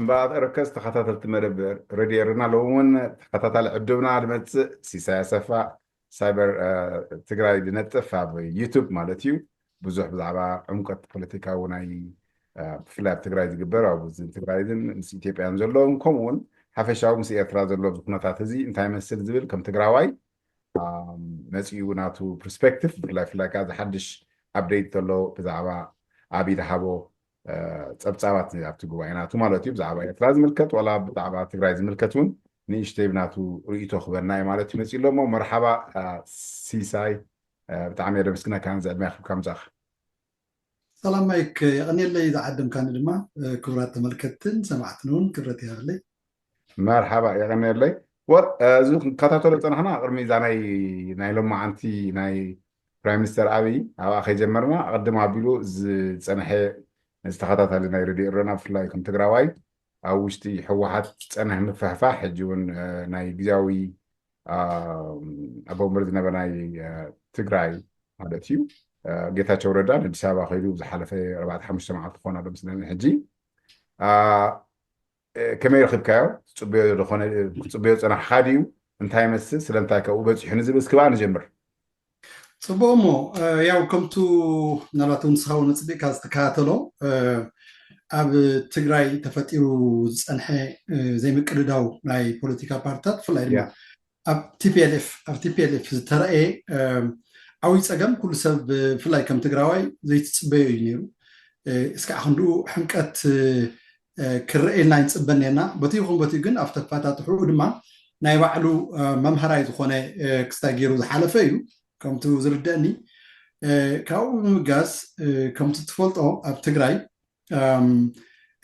እምበኣር ርከስ ተኸታተልቲ መደብ ሬድዮ ኤረና፣ ሎሚ እውን ተኸታታሊ ዕዱብና ዝመጽእ ሲሳይ ኣሰፋ ሳይበር ትግራይ ዝነጥፍ ኣብ ዩቱብ ማለት እዩ። ብዙሕ ብዛዕባ ዕምቀት ፖለቲካዊ ናይ ብፍላይ ኣብ ትግራይ ዝግበር ኣብ ትግራይን ምስ ኢትዮጵያን ዘለዎም ከምኡ እውን ሓፈሻዊ ምስ ኤርትራ ዘሎ ኩነታት እዚ እንታይ ይመስል ዝብል ከም ትግራዋይ መፂኡ ናቱ ፕርስፔክቲቭ ብፍላይ ፍላይ ከዓ ዝሓድሽ ኣፕዴት ዘሎ ብዛዕባ ኣብይ ዝሃቦ ፀብፃባት ኣብቲ ጉባኤ ናቱ ማለት እዩ። ብዛዕባ ኤርትራ ዝምልከት ዋላ ብዛዕባ ትግራይ ዝምልከት እውን ንእሽተይ ብናቱ ርእይቶ ክበና እዩ ማለት እዩ መፂኡ ኣሎ። እሞ መርሓባ ሲሳይ፣ ብጣዕሚ እየ ደመስግነካ ነዚ ዕድመ ክብካ ምፃእካ። ሰላም ማይክ፣ የቐንየለይ ዝዓደምካኒ ድማ። ክቡራት ተመልከትትን ሰማዕትን እውን ክብረት ይሃበለይ። መርሓባ፣ የቐንየለይ። ወር እዚ ክንከታተሎ ዝፀናሕና ቅድሚ እዛ ናይ ናይ ሎማዓንቲ ናይ ፕራይም ሚኒስተር ኣብይ ኣብኣ ከይጀመርና ኣቐድም ኣቢሉ ዝፀንሐ ዝተኸታታሊ ናይ ሬድዮ ኤረና ብፍላይ ከም ትግራዋይ ኣብ ውሽጢ ህወሓት ዝፀንሐ ምፍሕፋሕ ሕጂ እውን ናይ ግዜያዊ ኣቦ ወንበር ዝነበረ ናይ ትግራይ ማለት እዩ ጌታቸው ረዳ ንኣዲስ ኣበባ ከይዱ ዝሓለፈ ኣርባዕተ ሓሙሽተ መዓልቲ ክኾን ኣሎ ምስለኒ ሕጂ። ከመይ ረኺብካዮ? ትፅበዮ ዝኾነ ክትፅበዮ ፀናሕካ ድዩ? እንታይ ይመስል? ስለምንታይ ከ ኣብኡ በፂሑ ንዝብል እስኪ ብኣ ንጀምር። ፅቡቅ እሞ ያው ከምቱ ምናልባት እውን ንስኻ እውን ኣፅቢቕካ ዝተከታተሎ ኣብ ትግራይ ተፈጢሩ ዝፀንሐ ዘይምቅድዳው ናይ ፖለቲካ ፓርትታት ብፍላይ ድማ ኣብ ቲፒኤልኤፍ ኣብ ቲፒኤልኤፍ ዝተረእየ ዓብይ ፀገም ኩሉ ሰብ ብፍላይ ከም ትግራዋይ ዘይትፅበዮ እዩ ነይሩ። እስካዕ ክንድኡ ሕምቀት ክረኤልና ይንፅበ ነርና። በቲ ይኹን በቲ ግን ኣብ ተፋታትሕኡ ድማ ናይ ባዕሉ መምሃራይ ዝኾነ ክስታይ ገይሩ ዝሓለፈ እዩ ከምቲ ዝርደእኒ። ካብኡ ብምብጋስ ከምቲ ትፈልጦ ኣብ ትግራይ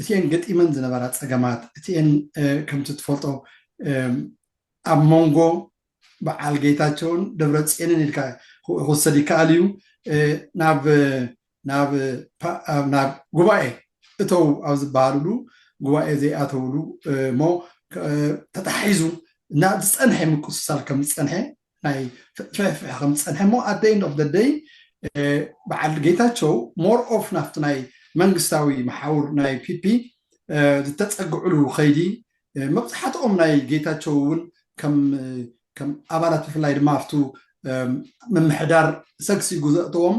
እቲኤን ገጢመን ዝነበራ ፀገማት እቲኤን ከምቲ ትፈልጦ ኣብ መንጎ በዓል ጌታቸውን ደብረፅዮንን ኢልካ ክወሰድ ይከኣል እዩ። ናብ ናብ ናብ ጉባኤ እተው ኣብ ዝበሃልሉ ጉባኤ ዘይኣተውሉ እሞ ተታሒዙ ናብ ዝፀንሐ ምቁስሳል ከም ዝፀንሐ ናይ ፍሕፍሕ ከም ዝፀንሐ እሞ at the end of the day በዓል ጌታቸው more of ናብቲ ናይ መንግስታዊ መሓውር ናይ ፒፒ ዝተፀግዕሉ ከይዲ መብዛሕትኦም ናይ ጌታቸው እውን ከም ኣባላት ብፍላይ ድማ ኣብቱ ምምሕዳር ሰግሲጉ ዘእተዎም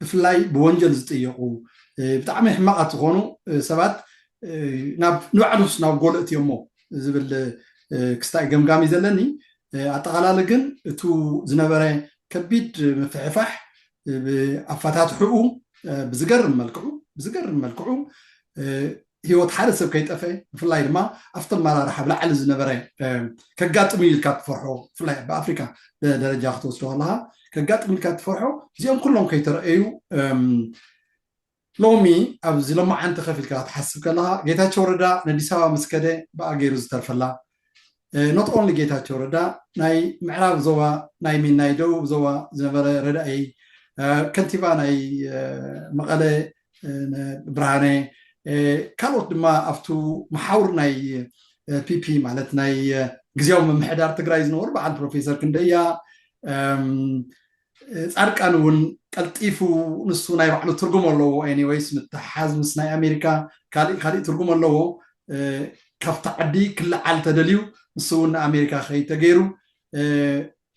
ብፍላይ ብወንጀል ዝጥየቁ ብጣዕሚ ሕማቃት ዝኾኑ ሰባት ናብ ንባዕሉስ ናብ ጎል እትዮሞ ዝብል ክስታይ ገምጋም እዩ ዘለኒ። ኣጠቓላሊ ግን እቱ ዝነበረ ከቢድ ምፍሕፋሕ ኣፈታትሕኡ ብዝገርም መልክዑ ብዝገርም መልክዑ ህይወት ሓደ ሰብ ከይጠፈ ብፍላይ ድማ ኣብቲ ኣመራርሓ ብላዕሊ ዝነበረ ከጋጥም እዩ ኢልካ ትፈርሖ ብፍላይ ብኣፍሪካ ደረጃ ክትወስዶ ከለካ ከጋጥም ኢልካ ትፈርሖ እዚኦም ኩሎም ከይተረኣዩ ሎሚ ኣብዚ ሎማዓንቲ ከፊልካ ክትሓስብ ከለካ ጌታቸው ረዳ ንኣዲስ ኣበባ ምስ ከደ ብኣ ገይሩ ዝተርፈላ not only ጌታቸው ረዳ ናይ ምዕራብ ዞባ ናይ ሚን ናይ ደቡብ ዞባ ዝነበረ ረዳኢ ከንቲባ ናይ መቐለ ብርሃነ ካልኦት ድማ ኣብቱ መሓውር ናይ ፒፒ ማለት ናይ ግዜያዊ ምምሕዳር ትግራይ ዝነበሩ በዓል ፕሮፌሰር ክንደያ ፃድቃን እውን ቀልጢፉ ንሱ ናይ ባዕሉ ትርጉም ኣለዎ anyways ምትሓዝ ምስ ናይ ኣሜሪካ ካሊእ ካሊእ ትርጉም ኣለዎ ካብቲ ዓዲ ክለዓል ተደልዩ ንሱ እውን ንኣሜሪካ ከይተገይሩ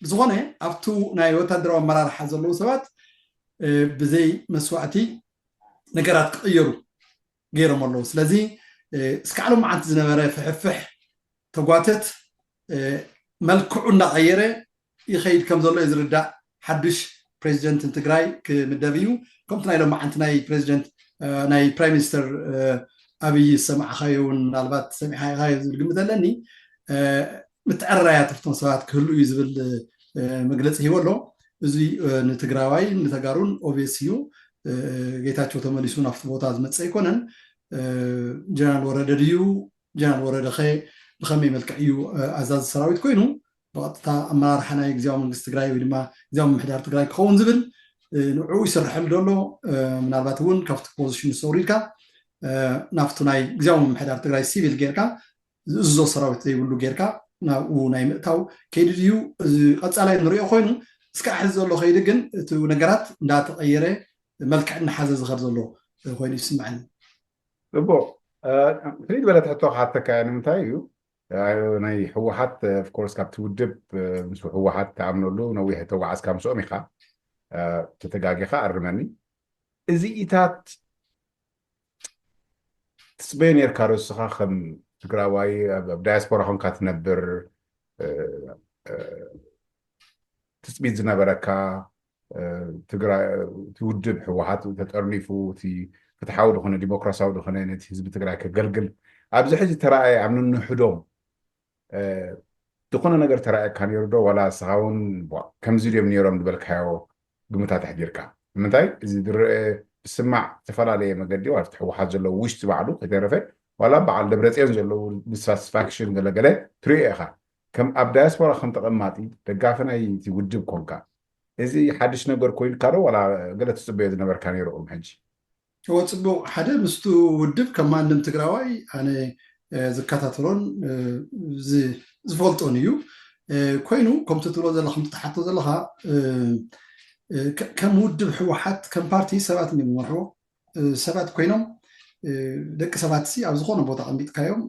ብዝኾነ ኣብቱ ናይ ወታደራዊ ኣመራርሓ ዘለዉ ሰባት ብዘይ መስዋዕቲ ነገራት ክቕየሩ ገይሮም ኣለዉ ስለዚ እስካዕ ሎመዓንቲ ዝነበረ ፍሕፍሕ ተጓተት መልክዑ እናቐየረ ይኸይድ ከም ዘሎ እዩ ዝርዳእ ሓዱሽ ፕሬዚደንት ትግራይ ክምደብ እዩ ከምቲ ናይ ሎመዓንቲ ናይ ፕሬዚደንት ናይ ፕራይም ሚኒስተር ኣብይ ዝሰማዕካዮ እውን ምናልባት ሰሚዕካዮ ዝብል ግምት ኣለኒ ምትዕርራያት ኣብቶም ሰባት ክህሉ እዩ ዝብል መግለፂ ሂቦ ኣሎ እዚ ንትግራዋይ ንተጋሩን obvious እዩ ጌታቸው ተመሊሱ ናብቲ ቦታ ዝመፀ ኣይኮነን ጀነራል ወረደ ድዩ ጀነራል ወረደ ኸ ብኸመይ መልክዕ እዩ ኣዛዚ ሰራዊት ኮይኑ ብቐጥታ ኣመራርሓ ናይ ግዜያዊ መንግስቲ ትግራይ ወይ ድማ ግዜያዊ ምምሕዳር ትግራይ ክኸውን ዝብል ንዕኡ ይስርሐሉ ዘሎ ምናልባት እውን ካብቲ position ሰውሪድካ ናብቲ ናይ ግዜያዊ ምምሕዳር ትግራይ ሲቪል ጌርካ ዝእዝዞ ሰራዊት ዘይብሉ ጌርካ ናብኡ ናይ ምእታው ከይዲ ድዩ እዚ ቀፃላይ ንሪኦ ኮይኑ እስካዕ ሕዚ ዘሎ ከይዲ ግን እቲ ነገራት እንዳተቐየረ መልክዕ እናሓዘ ዝኸድ ዘሎ ኮይኑ ይስምዐኒ ፅቡቅ ፍልይ ዝበለት ሕቶ ክሓተካ እያ። ንምንታይ እዩ ናይ ህወሓት ኦፍኮርስ ካብቲ ውድብ ምስ ህወሓት ትኣምነሉ ነዊሕ ተጓዓዝካ ምስኦም ኢኻ፣ ተተጋጊኻ ኣርመኒ። እዚኢታት ትፅበዮ ነርካ ዶ ንስኻ ከም ትግራዋይ ኣብ ዳያስፖራ ኮንካ ትነብር ትፅቢት ዝነበረካ ትግራይ እቲ ውድብ ህወሓት ተጠርኒፉ እቲ ፍትሓዊ ዝኾነ ዲሞክራሲያዊ ዝኾነ ነቲ ህዝቢ ትግራይ ከገልግል ኣብዚ ሕዚ ተረኣየ ኣብ ንንሕዶም ዝኾነ ነገር ተረኣየካ ነይሩ ዶ? ዋላ ንስኻ እውን ከምዚ ድዮም ነይሮም ዝበልካዮ ግምታት ኣሕዲርካ? ንምንታይ እዚ ዝረአ ዝስማዕ ዝተፈላለየ መገዲ ኣብቲ ህወሓት ዘለዉ ውሽጢ ባዕሉ ከይተረፈ ዋላ በዓል ደብረፅዮን ዘለዉ ዲስሳትስፋክሽን ገለገለ ትሪኦ ኢኻ። ከም ኣብ ዳያስፖራ ከም ተቐማጢ ደጋፊ ናይ እቲ ውድብ ኮንካ እዚ ሓድሽ ነገር ኮይኑካ ዶ ዋላ ገለ ትፅበዮ ዝነበርካ ነይሩ ቅድሚ ሕጂ? እወ ፅቡቕ። ሓደ ምስቱ ውድብ ከም ማንም ትግራዋይ ኣነ ዝከታተሎን ዝፈልጦን እዩ። ኮይኑ ከምቲ ትብሎ ዘለኻ ከምቲ ትሓቶ ዘለኻ ከም ውድብ ህወሓት ከም ፓርቲ ሰባት እዮም ዝመርሕዎ። ሰባት ኮይኖም ደቂ ሰባት ሲ ኣብ ዝኾነ ቦታ ቀሚጥካዮም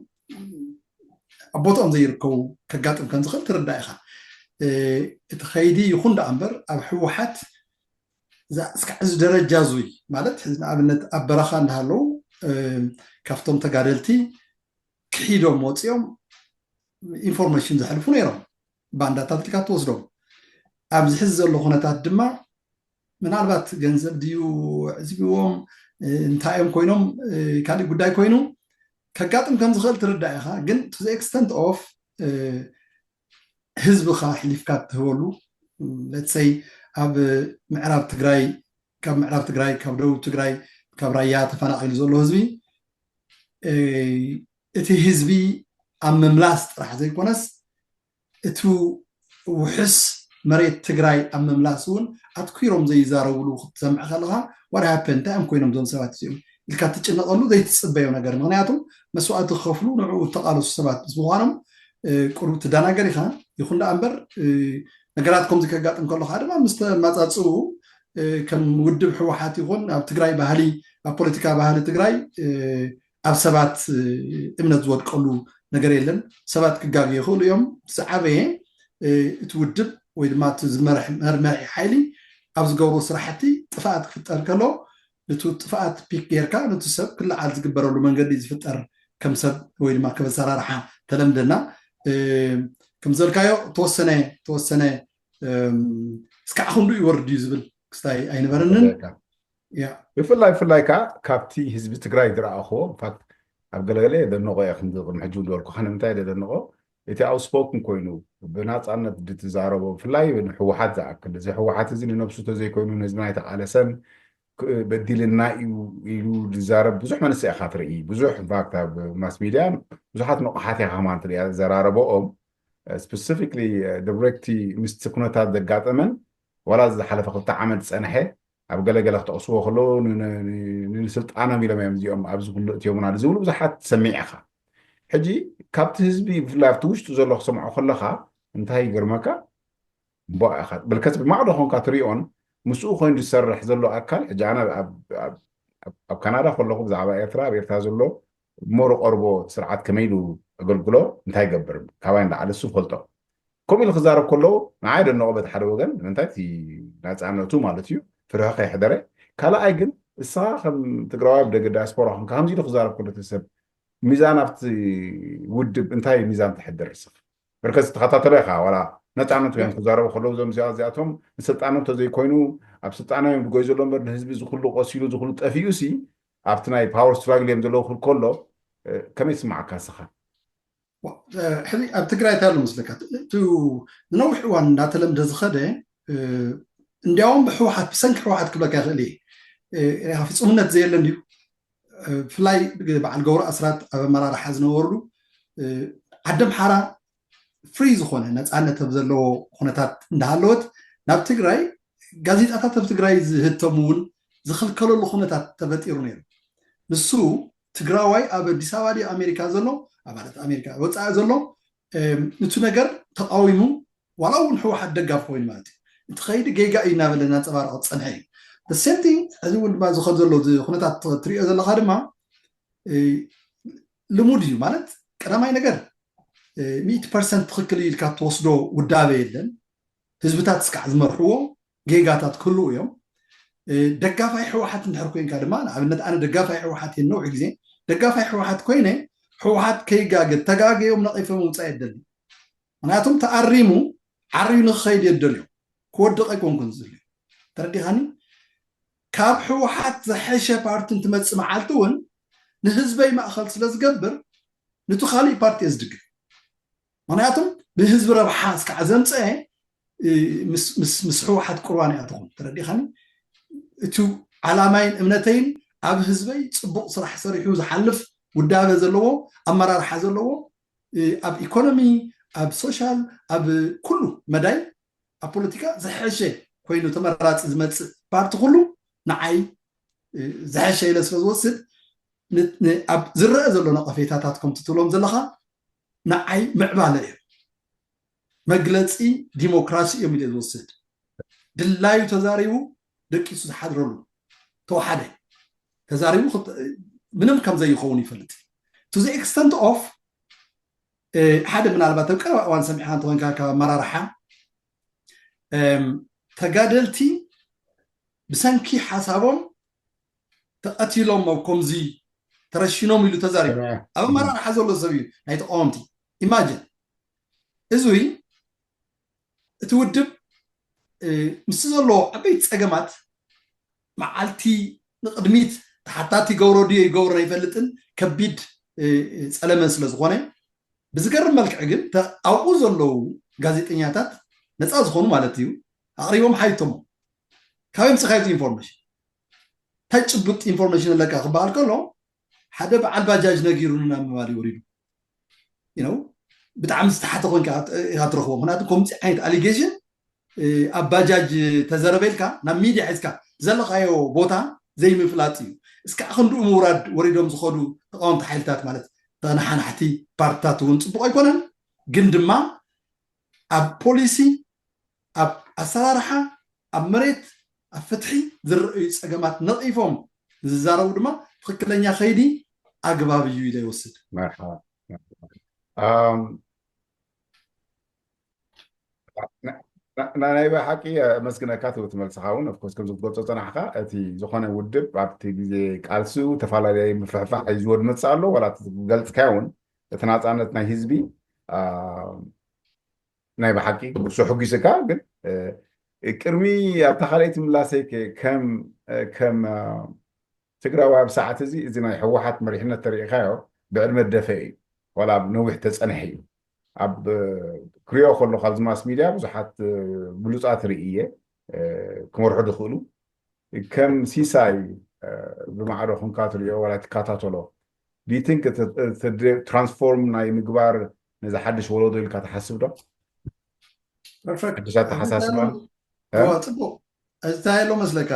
ኣብ ቦታኦም ዘይርከቡ ከጋጥም ከም ዝኽእል ትርዳእ ኢኻ። እቲ ኸይዲ ይኹን ደኣ እምበር ኣብ ህወሓት እስካዕ እዚ ደረጃ እዙይ ማለት ንኣብነት ኣብ በረኻ እንዳሃለዉ ካብቶም ተጋደልቲ ክሒዶም ወፂኦም ኢንፎርሜሽን ዘሕልፉ ነይሮም። ባንዳታት ኢልካ ትወስዶም። ኣብዚ ሕዚ ዘሎ ኩነታት ድማ ምናልባት ገንዘብ ድዩ ኣዕዚብዎም እንታይ እዮም ኮይኖም ካልእ ጉዳይ ኮይኑ ከጋጥም ከም ዝኽእል ትርዳእ ኢኻ። ግን to the extent of ህዝብኻ ኣሕሊፍካ እትህበሉ let's say ኣብ ምዕራብ ትግራይ ካብ ምዕራብ ትግራይ ካብ ደቡብ ትግራይ ካብ ራያ ተፈናቒሉ ዘሎ ህዝቢ እቲ ህዝቢ ኣብ ምምላስ ጥራሕ ዘይኮነስ እቲ ውሕስ መሬት ትግራይ ኣብ ምምላስ እውን ኣትኲሮም ዘይዛረብሉ ክትሰምዕ ከለኻ what happened እንታይ እዮም ኮይኖም እዞም ሰባት እዚኦም ኢልካ ትጭነቐሉ ዘይትፅበዮ ነገር ምክንያቱ መስዋእቲ ክኸፍሉ ንዕኡ እተቓለሱ ሰባት ምስ ምዃኖም ቁሩብ ትደናገር ኢኻ። ይኹን ደኣ እምበር ነገራት ከምዚ ከጋጥም ከሎ ከዓ ድማ ምስ ተመፃፅኡ ከም ውድብ ህወሓት ይኹን ኣብ ትግራይ ባህሊ ኣብ ፖለቲካ ባህሊ ትግራይ ኣብ ሰባት እምነት ዝወድቀሉ ነገር የለን። ሰባት ክጋገዩ ይኽእሉ እዮም። ዝዓበየ እቲ ውድብ ወይ ድማ እቲ ዝመርሕ መርመሒ ሓይሊ ኣብ ዝገብሮ ስራሕቲ ጥፍኣት ክፍጠር ከሎ ነቲ ጥፍኣት ፒክ ጌርካ ነቲ ሰብ ክለዓል ዝግበረሉ መንገዲ ዝፍጠር ከም ሰብ ወይ ድማ ከም ኣሰራርሓ ተለምደና ከም ዘልካዮ ተወሰነ ተወሰነ እስካዕ ክንዱ ይወርድ እዩ ዝብል ክስታይ ኣይነበረንን። ብፍላይ ብፍላይ ከዓ ካብቲ ህዝቢ ትግራይ ዝረኣኽዎ ፋክት ኣብ ገለገለ የደንቆ እየ። ክንዲ ቅድሚ ሕጂ ዝበልኩ ከነምንታይ የደንቆ እቲ ኣውስፖክን ኮይኑ ብናፃነት ዝትዛረቦ ብፍላይ ንህወሓት ዝኣክል እዚ ህወሓት እዚ ንነብሱ ተዘይኮይኑ ንህዝብና ኣይተቃለሰን በዲልና እዩ ኢሉ ዝዛረብ ብዙሕ መንስእ ኢካ ትርኢ። ብዙሕ ኢንፋክት ኣብ ማስ ሚድያ ብዙሓት ንቑሓት ኢካ ከማን ትርኢ ዘራረበኦም ስፐሲፊክሊ ዳይሬክትሊ ምስቲ ኩነታት ዘጋጠመን ዋላ ዝሓለፈ ክልተ ዓመት ዝፀንሐ ኣብ ገለገለ ክጠቕስዎ ከለዉ ንስልጣኖም ኢሎም እዮም እዚኦም ኣብዚ ኩሉ እትዮምና ዝብሉ ብዙሓት ትሰሚዕ ኢኻ። ሕጂ ካብቲ ህዝቢ ብፍላይ ኣብቲ ውሽጡ ዘሎ ክሰምዖ ከለኻ እንታይ ይገርመካ? እምበኣኻ ብልከት ብማዕዶ ኾንካ ትሪኦን ምስኡ ኮይኑ ዝሰርሕ ዘሎ ኣካል ሕጂ ኣነ ኣብ ካናዳ ከለኹ ብዛዕባ ኤርትራ ኣብ ኤርትራ ዘሎ ሞር ቀርቦ ስርዓት ከመይ ኢሉ ኣገልግሎ እንታይ ይገብር ካባይ ንላዕሊ እሱ ፈልጦ ከምኡ ኢሉ ክዛረብ ከለዉ ንዓይ ደነቆ በቲ ሓደ ወገን ንምንታይ እቲ ናፃነቱ ማለት እዩ ፍርሒ ከይሕደረ ካልኣይ ግን እስኻ ከም ትግራዋይ ኣብ ደገ ዳያስፖራ ኮንካ ከምዚ ኢሉ ክዛረብ ከሎ እቲ ሰብ ሚዛን ኣብቲ ውድብ እንታይ ሚዛን ተሕድር ንስኻ ብርከት ዝተኸታተሎ ኢኻ ዋላ ነፃነት እዮም ክዛረቡ ከለዉ እዞም እዚኣ እዚኣቶም ንስልጣኖም ተዘይኮይኑ ኣብ ስልጣኖም እዮም ዝጎይ ዘሎ እምበር ንህዝቢ ዝኩሉ ቆሲሉ ዝኩሉ ጠፊኡ ሲ ኣብቲ ናይ ፓወር ስትራግል እዮም ዘለዉ ክብል ከሎ ከመይ ይስማዓካ ንስኻ ሕዚ ኣብ ትግራይ እንታይ ኣሎ መስለካ እቲ ንነዊሕ እዋን እናተለምደ ዝኸደ እንዲያውም ብሕወሓት ብሰንኪ ሕወሓት ክብለካ ይኽእል እየ ፍፁምነት ዘየለን እዩ ብፍላይ በዓል ገብሩ ኣስራት ኣብ ኣመራርሓ ዝነበርሉ ዓዲ ኣምሓራ ፍሪ ዝኾነ ነፃነት ኣብ ዘለዎ ኩነታት እንዳሃለወት ናብ ትግራይ ጋዜጣታት ኣብ ትግራይ ዝህተሙ እውን ዝኽልከለሉ ኩነታት ተፈጢሩ ነይሩ ንሱ ትግራዋይ ኣብ ኣዲስ ኣበባ ድዩ ኣሜሪካ ዘሎ ኣባላት ኣሜሪካ ወፃኢ ዘሎ እቲ ነገር ተቃዊሙ ዋላ እውን ህወሓት ደጋፍ ኮይኑ ማለት እዩ እቲ ከይዲ ጌጋ እዩ እናበለ እናፀባረቀ ዝፀንሐ እዩ the same thing እዚ እውን ድማ ዝኸድ ዘሎ እዚ ኩነታት ትሪኦ ዘለካ ድማ ልሙድ እዩ። ማለት ቀዳማይ ነገር ሚእቲ ፐርሰንት ትኽክል እዩ ኢልካ ትወስዶ ውዳበ የለን። ህዝብታት እስካዕ ዝመርሕዎ ጌጋታት ክህልዉ እዮም። ደጋፋይ ህወሓት እንድሕር ኮይንካ ድማ፣ ንኣብነት ኣነ ደጋፋይ ህወሓት እየ፣ ነውሕ ግዜ ደጋፋይ ህወሓት ኮይነ፣ ህወሓት ከይጋገ፣ ተጋገዮም ነቒፈ ምውፃእ የደሊ። ምክንያቱም ተኣሪሙ ዓርዩ ንክኸይድ የደልዮ፣ ክወድቕ ኣይኮንኩን ዝደልዮ። ተረዲኻኒ? ካብ ህወሓት ዝሐሸ ፓርቲ እንትመፅእ መዓልቲ እውን ንህዝበይ ማእኸል ስለ ዝገብር፣ ንቱ ካሊእ ፓርቲ እየ ዝድግፍ። ምክንያቱም ብህዝቢ ረብሓ እስካዕ ዘምፀአ ምስ ህወሓት ቁርባን እያ ትኹን። ተረዲኻኒ? እቲ ዓላማይን እምነተይን ኣብ ህዝበይ ፅቡቕ ስራሕ ሰሪሑ ዝሓልፍ ውዳበ ዘለዎ፣ ኣመራርሓ ዘለዎ፣ ኣብ ኢኮኖሚ፣ ኣብ ሶሻል፣ ኣብ ኩሉ መዳይ ኣብ ፖለቲካ ዝሐሸ ኮይኑ ተመራፂ ዝመፅእ ፓርቲ ኩሉ ንዓይ ዝሐሸ ኢለ ስለ ዝወስድ፣ ኣብ ዝረአ ዘሎ ነቐፌታታት ከምቲ ትብሎም ዘለኻ ንዓይ ምዕባለ እዮም። መግለፂ ዲሞክራሲ እዮም ኢለ ዝወስድ። ድላዩ ተዛሪቡ ደቂሱ ዝሓድረሉ ተወሓደ ተዛሪቡ ምንም ከም ዘይኸውን ይፈልጥ። To the extent of ሓደ ምናልባት ኣብ ቀረባ እዋን ሰሚዕካ እንተኾንካ ካብ ኣመራርሓ ተጋደልቲ ብሰንኪ ሓሳቦም ተቐቲሎም ኣብ ከምዚ ተረሽኖም ኢሉ ተዛሪቡ። ኣብ ኣመራርሓ ዘሎ ሰብ እዩ ናይ ተቃወምቲ። ኢማጅን እዚ እቲ ውድብ ምስ ዘለዎ ዓበይቲ ፀገማት መዓልቲ ንቕድሚት ተሓታቲ ገብሮ ድዮ ይገብሮ ኣይፈልጥን፣ ከቢድ ፀለመ ስለ ዝኾነ፣ ብዝገርም መልክዕ ግን ኣብኡ ዘለዉ ጋዜጠኛታት ነፃ ዝኾኑ ማለት እዩ ኣቕሪቦም ሓይቶሞ። ካበይ ምፅኻዮ ኢንፎርሜሽን? እንታይ ጭቡጥ ኢንፎርሜሽን ኣለካ ክበሃል ከሎ ሓደ በዓል ባጃጅ ነጊሩኒ ናብ ምባል ይወሪዱ። ብጣዕሚ ዝተሓተ ኮንካ ኢካ ትረክቦ። ምክንያቱ ከምዚ ዓይነት ኣሊጌሽን ኣብ ባጃጅ ተዘረበ ኢልካ ናብ ሚድያ ሒዝካ ዘለካዮ ቦታ ዘይምፍላጥ እዩ። እስካዕ ክንድኡ ምውራድ ወሪዶም ዝኸዱ ተቃወምቲ ሓይልታት ማለት ተነሓናሕቲ ፓርትታት እውን ፅቡቅ ኣይኮነን። ግን ድማ ኣብ ፖሊሲ፣ ኣብ ኣሰራርሓ፣ ኣብ መሬት፣ ኣብ ፍትሒ ዝረኣዩ ፀገማት ነቒፎም ዝዛረቡ ድማ ትኽክለኛ ከይዲ ኣግባብ እዩ ኢለ ይወስድ። ናይ ብሓቂ መስግነካ ትብል ትመልስኻ እውን ኦፍኮርስ ከምዚ ክትገልፆ ፀናሕካ እቲ ዝኾነ ውድብ ኣብቲ ግዜ ቃልሱ ተፈላለየ ምፍሕፋሕ ሒዝዎ ዝመፅእ ኣሎ ዋላ እቲ ዝገልፅካዮ እውን እቲ ናፃነት ናይ ህዝቢ ናይ ብሓቂ ብሱ ሕጒስካ ግን ቅድሚ ኣብታ ካልኣይቲ ምላሰይ ከም ከም ትግራዋይ ኣብ ሰዓት እዚ እዚ ናይ ህወሓት መሪሕነት ተሪኢኻዮ ብዕድመ ደፈ እዩ ዋላ ኣብ ነዊሕ ተፀንሐ እዩ ኣብ ክሪኦ ከሎ ካብዚ ማስ ሚድያ ብዙሓት ብሉፃት ርኢ እየ ክመርሑ ዝኽእሉ ከም ሲሳይ ብማዕዶ ክንካ ትሪኦ ዋላ ትከታተሎ ዲቲንክ ትራንስፎርም ናይ ምግባር ነዚ ሓድሽ ወለዶ ኢልካ ትሓስብ ዶ ሓድሽ ኣተሓሳስባ ፅቡቅ እንታይ ኣሎ መስለካ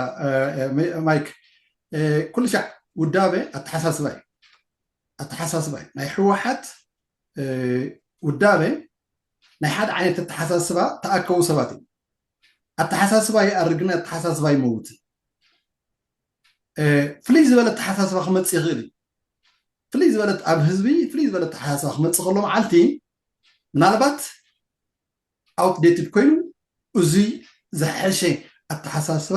ማይክ ኩሉ ሻዕ ውዳበ ኣተሓሳስባ እዩ ኣተሓሳስባ እዩ ናይ ህወሓት ውዳበ ናይ ሓደ ዓይነት ኣተሓሳስባ ተኣከቡ ሰባት እዩ ኣተሓሳስባ ይኣርግን ኣተሓሳስባ ይመውትን ፍልይ ዝበለ ኣተሓሳስባ ክመፅእ ይኽእል እዩ ፍልይ ዝበለት ኣብ ህዝቢ ፍልይ ዝበለ ኣተሓሳስባ ክመፅእ ከሎ መዓልቲ ምናልባት ኣውትዴትድ ኮይኑ እዙይ ዝሐሸ ኣተሓሳስባ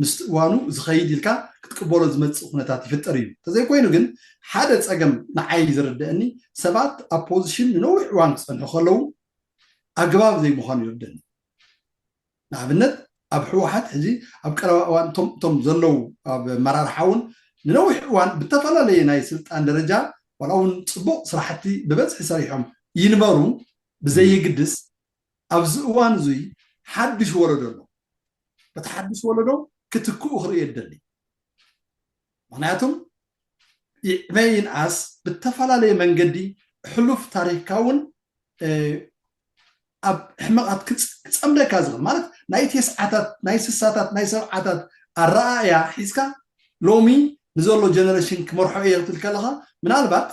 ምስቲ እዋኑ ዝኸይድ ኢልካ ክትቅበሎ ዝመፅእ ኩነታት ይፍጠር እዩ ተዘይኮይኑ ግን ሓደ ፀገም ንዓይ ዝርደአኒ ሰባት ኣብ ፖዚሽን ንነዊሕ እዋን ክፀንሑ ከለዉ ኣግባብ ዘይምዃኑ ይርደኒ ንኣብነት ኣብ ህወሓት ሕዚ ኣብ ቀረባ እዋን እቶም ዘለዉ ኣብ መራርሓ እውን ንነዊሕ እዋን ብተፈላለየ ናይ ስልጣን ደረጃ ዋላ እውን ፅቡቅ ስራሕቲ ብበዝሒ ሰሪሖም ይንበሩ ብዘየግድስ ኣብዚ እዋን እዙይ ሓዱሽ ወለዶ ኣሎ በቲ ሓዱሽ ወለዶ ክትክኡ ክርኢ የደሊ ምክንያቱም ይዕበ ይንኣስ ብተፈላለየ መንገዲ ሕሉፍ ታሪክካ እውን ኣብ ሕመቓት ክፀምደካ ዝኽእል ማለት ናይ ተስዓታት ናይ ስሳታት ናይ ሰብዓታት ኣረኣእያ ሒዝካ ሎሚ ንዘሎ ጀነሬሽን ክመርሖ እየ ክትብል ከለኻ ምናልባት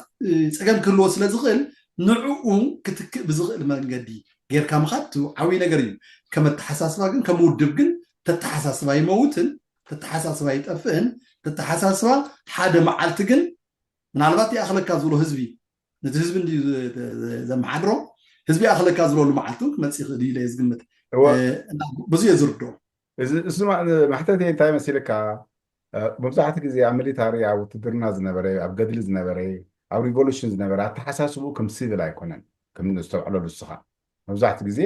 ፀገም ክህልዎ ስለ ዝኽእል ንዕኡ ክትክእ ብዝኽእል መንገዲ ጌርካ ምኻድ ዓብዪ ነገር እዩ ከም ኣተሓሳስባ ግን ከም ውድብ ግን ተተሓሳስባ ይመውትን ተተሓሳስባ ይጠፍእን ተተሓሳስባ ሓደ መዓልቲ ግን ምናልባት ይኣኽለካ ዝብሎ ህዝቢ ነቲ ህዝቢ እንድዩ ዘ- ዘ- ዘ- ዘመሓድሮ። ህዝቢ ኣኽለካ ዝበሉ መዓልቲ እውን ክመፅእ ይኽእል እዩ ኢለ እየ ዝግምት። እወ። እ፣ እና ብዙ እየ ዝርድኦ። እዚ እሱ ማ- ማሕተት እንታይ መሲልካ? እ፣ መብዛሕትኡ ግዜ ኣብ ሚሊታሪ፣ ኣብ ውትድርና ዝነበረ፣ ኣብ ገድሊ ዝነበረ፣ ኣብ ሪቮሉሽን ዝነበረ ኣተሓሳስቡ ከም ሲቪል ኣይኮነን። ከም ዝተውዕለሉ እስኻ መብዛሕትኡ ግዜ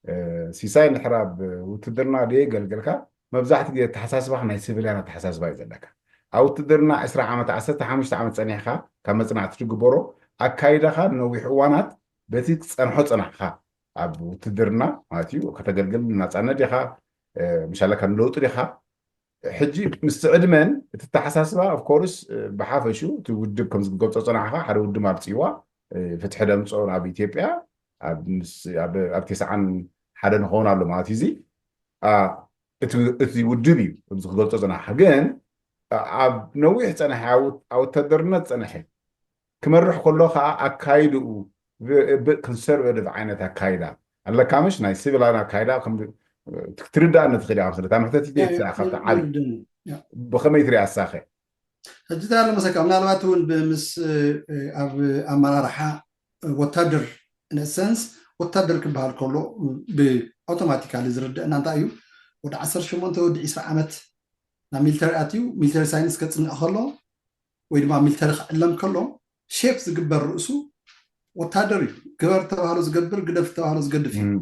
እ፣ ሲሳይ እንድሕር ኣብ ውትድርና ደየገልገልካ፣ መብዛሕትኡ ግዜ ኣተሓሳስባኻ ናይ ሲቪልያን ኣተሓሳስባ እዩ ዘለካ። ኣብ ውትድርና ዕስራ ዓመት፣ ዓሰርተ ሓሙሽተ ዓመት ጸኒሕካ፣ ካብ መጽናዕቲ ትግበሮ፣ ኣካይዳኻ ነዊሕ እዋናት በቲ ትጸንሖ ጸናሕካ፣ ኣብ ውትድርና ማለት እዩ፣ ከተገልግል ናጻነት ዲኻ፣ እ፣ ምሻለካ ንለውጢ ዲኻ? ሕጂ ምስቲ ዕድመን እቲ ኣተሓሳስባ፣ ኦፍኮርስ፣ ብሓፈሹ እቲ ውድብ ከም ዝገልጾ ጸናሕካ፣ ሓደ ውድብ ኣብ ጽዋ፣ እ፣ ፍትሒ ደምጾ ኣብ ኢትዮጵያ ኣብ ምስ- ኣብ ኣብ ተስዓን ሓደ ንኸውን ኣሎ ማለት እዩ። እዚ አ፣ እቲ እቲ ውድብ እዩ እዚ ክገልጾ ዝጸናሕካ። ግን አ- ኣብ ነዊሕ ጸንሐ፣ ኣብ ውት- ኣብ ወታደርነት ጸንሐ፣ ክመርሕ ከሎ ከዓ ኣካይድኡ ብ- ብ- ኮንሰርቬቲቭ ዓይነት ኣካይዳ ኣለካ፣ ምሽ ናይ ሲቪላን ኣካይዳ ከም ትርዳእኒ ትኽእል ኢኻ። ስለ እታ መሕተት ኢትዮ ትስኣ ካብቲ ዓቢ ይርድን። ብኸመይ ትሪኣ ኣሳኸ? ሕጂ እንታይ ኣሎ መሰካ፣ ምናልባት እውን ብምስ ኣብ ኣመራርሓ ወታደር፣ ኢንሰንስ ወታደር ክበሃል ከሎ ብኣውቶማቲካሊ ዝርድአና እንታይ እዩ? ወዲ ዓሰርተ ሸሞንተ ወዲ ዕስራ ዓመት ናብ ሚሊተሪ ኣትዩ፣ ሚሊተሪ ሳይንስ ከፅንዕ ከሎ ወይ ድማ ሚሊተሪ ክዕለም ከሎ፣ ሼፕ ዝግበር ርእሱ ወታደር እዩ። ግበር ተባህሎ ዝገብር፣ ግደፍ ተባህሎ ዝገድፍ እዩ። እም፣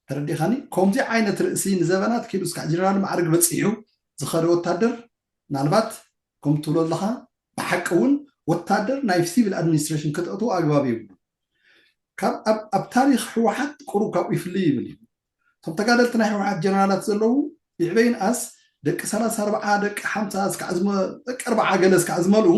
ተረዲኻኒ? ከምዚ ዓይነት ርእሲ ንዘበናት ኪዱ እስካዕ ጀነራል ማዕርግ በፂሑ ዝኸደ ወታደር፣ ምናልባት ከም ትብሎ ዘለኻ ብሓቂ እውን ወታደር ናይ ሲቪል ኣድሚኒስትሬሽን ክተእትዎ ኣግባብ የብሉ። ካብ ኣብ ኣብ ታሪኽ ህወሓት ቁሩብ ካብኡ ይፍልይ ይብል እዩ። እቶም ተጋደልቲ ናይ ህወሓት ጀነራላት ዘለዉ ይዕበይን ኣስ ደቂ ሰላሳ ኣርባዓ፣ ደቂ ሓምሳ እስካዕ ዝመ- ደቂ ኣርባዓ ገለ እስካዕ ዝመልኡ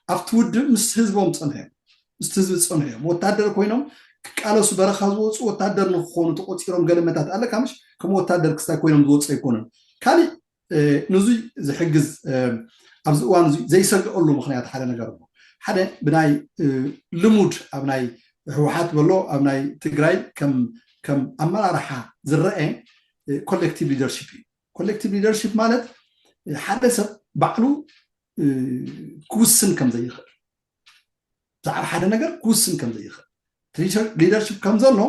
ኣብቲ ውድብ ምስ ህዝቦም ፀንሑ እዮም። ምስቲ ህዝቢ ዝፀንሑ እዮም። ወታደር ኮይኖም ክቃለሱ በረኻ ዝወፁ ወታደር ንክኾኑ ተቆፂሮም ገለ መታት ኣለካ፣ ምሽ ከም ወታደር ክስታይ ኮይኖም ዝወፁ ኣይኮኑን። ካሊእ እ፣ ንዙይ ዝሕግዝ እ፣ ኣብዚ እዋን እዚ ዘይሰግአሉ ምክንያት ሓደ ነገር ኣሎ። ሓደ ብናይ እ፣ ልሙድ ኣብ ናይ ህወሓት በሎ ኣብ ናይ ትግራይ ከም ከም ኣመራርሓ ዝረአ ኮሌክቲቭ ሊደርሽፕ እዩ። ኮሌክቲቭ ሊደርሽፕ ማለት እ፣ ሓደ ሰብ ባዕሉ እ፣ ክውስን ከም ዘይኽእል፣ ብዛዕባ ሓደ ነገር ክውስን ከም ዘይኽእል፣ ሊደርሽፕ ከም ዘሎ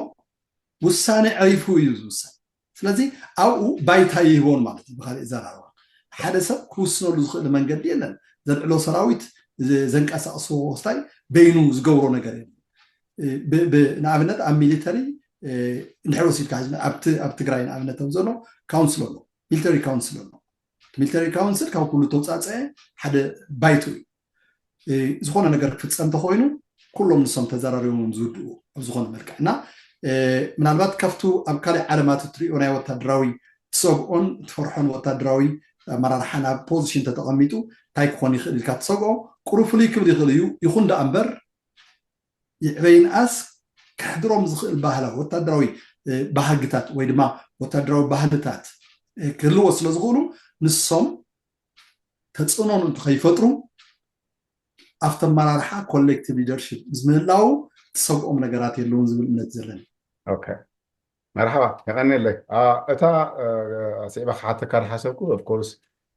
ውሳኔ ዕሪፉ እዩ ዝውሰን። ስለዚ ኣብኡ ባይታ ይህቦን ማለት እዩ። ብካሊእ ዘራርባ ሓደ ሰብ ክውስነሉ ዝኽእል መንገዲ የለን። ዘልዕሎ ሰራዊት፣ ዘ- ዘንቀሳቅሶ ስታይ በይኑ ዝገብሮ ነገር የለን። እ፣ ብ- ብ- ንኣብነት ኣብ ሚሊተሪ እ፣ እንድሕር ወሲድካ ሕጂ ኣብቲ ኣብ ትግራይ ንኣብነት ከም ዘሎ ካውንስል ኣሎ፣ ሚሊተሪ ካውንስል ኣሎ። ሚሊተሪ ካውንስል ካብ ኩሉ ተውፃፀአ ሓደ ባይቶ እዩ። እ፣ ዝኾነ ነገር ክፍፀም እንተኮይኑ ኩሎም ንሶም ተዘራሪቦም እዮም ዝውድኡ ኣብ ዝኾነ መልክዕ። እና እ፣ ምናልባት ካብቱ ኣብ ካልእ ዓለማት እትሪኦ ናይ ወታደራዊ ትሰግኦን ትፈርሖን ወታደራዊ ኣመራርሓ ናብ ፖዚሽን ተተቐሚጡ እንታይ ክኾን ይኽእል ኢልካ ትሰግኦ ቁሩብ ፍልይ ክብል ይኽእል እዩ። ይኹን ደኣ እምበር ይዕበይን ኣስ ከሕድሮም ዝኽእል ባህላዊ ወታደራዊ እ፣ ባህግታት ወይ ድማ ወታደራዊ ባህልታት እ፣ ክህልዎ ስለ ዝኽእሉ ንሶም ተፅዕኖ ምእንቲ ከይፈጥሩ ኣብቲ ኣመራርሓ ኮሌክቲቭ ሊደርሽፕ ምስ ምህላው ትሰግኦም ነገራት የለውን ዝብል እምነት ዘለኒ። ኦኬ፣ መርሓባ፣ የቐንየለይ። አ፣ እታ እ፣ ስዒባ ክሓተካ ዝሓሰብኩ፣ ኦፍኮርስ፣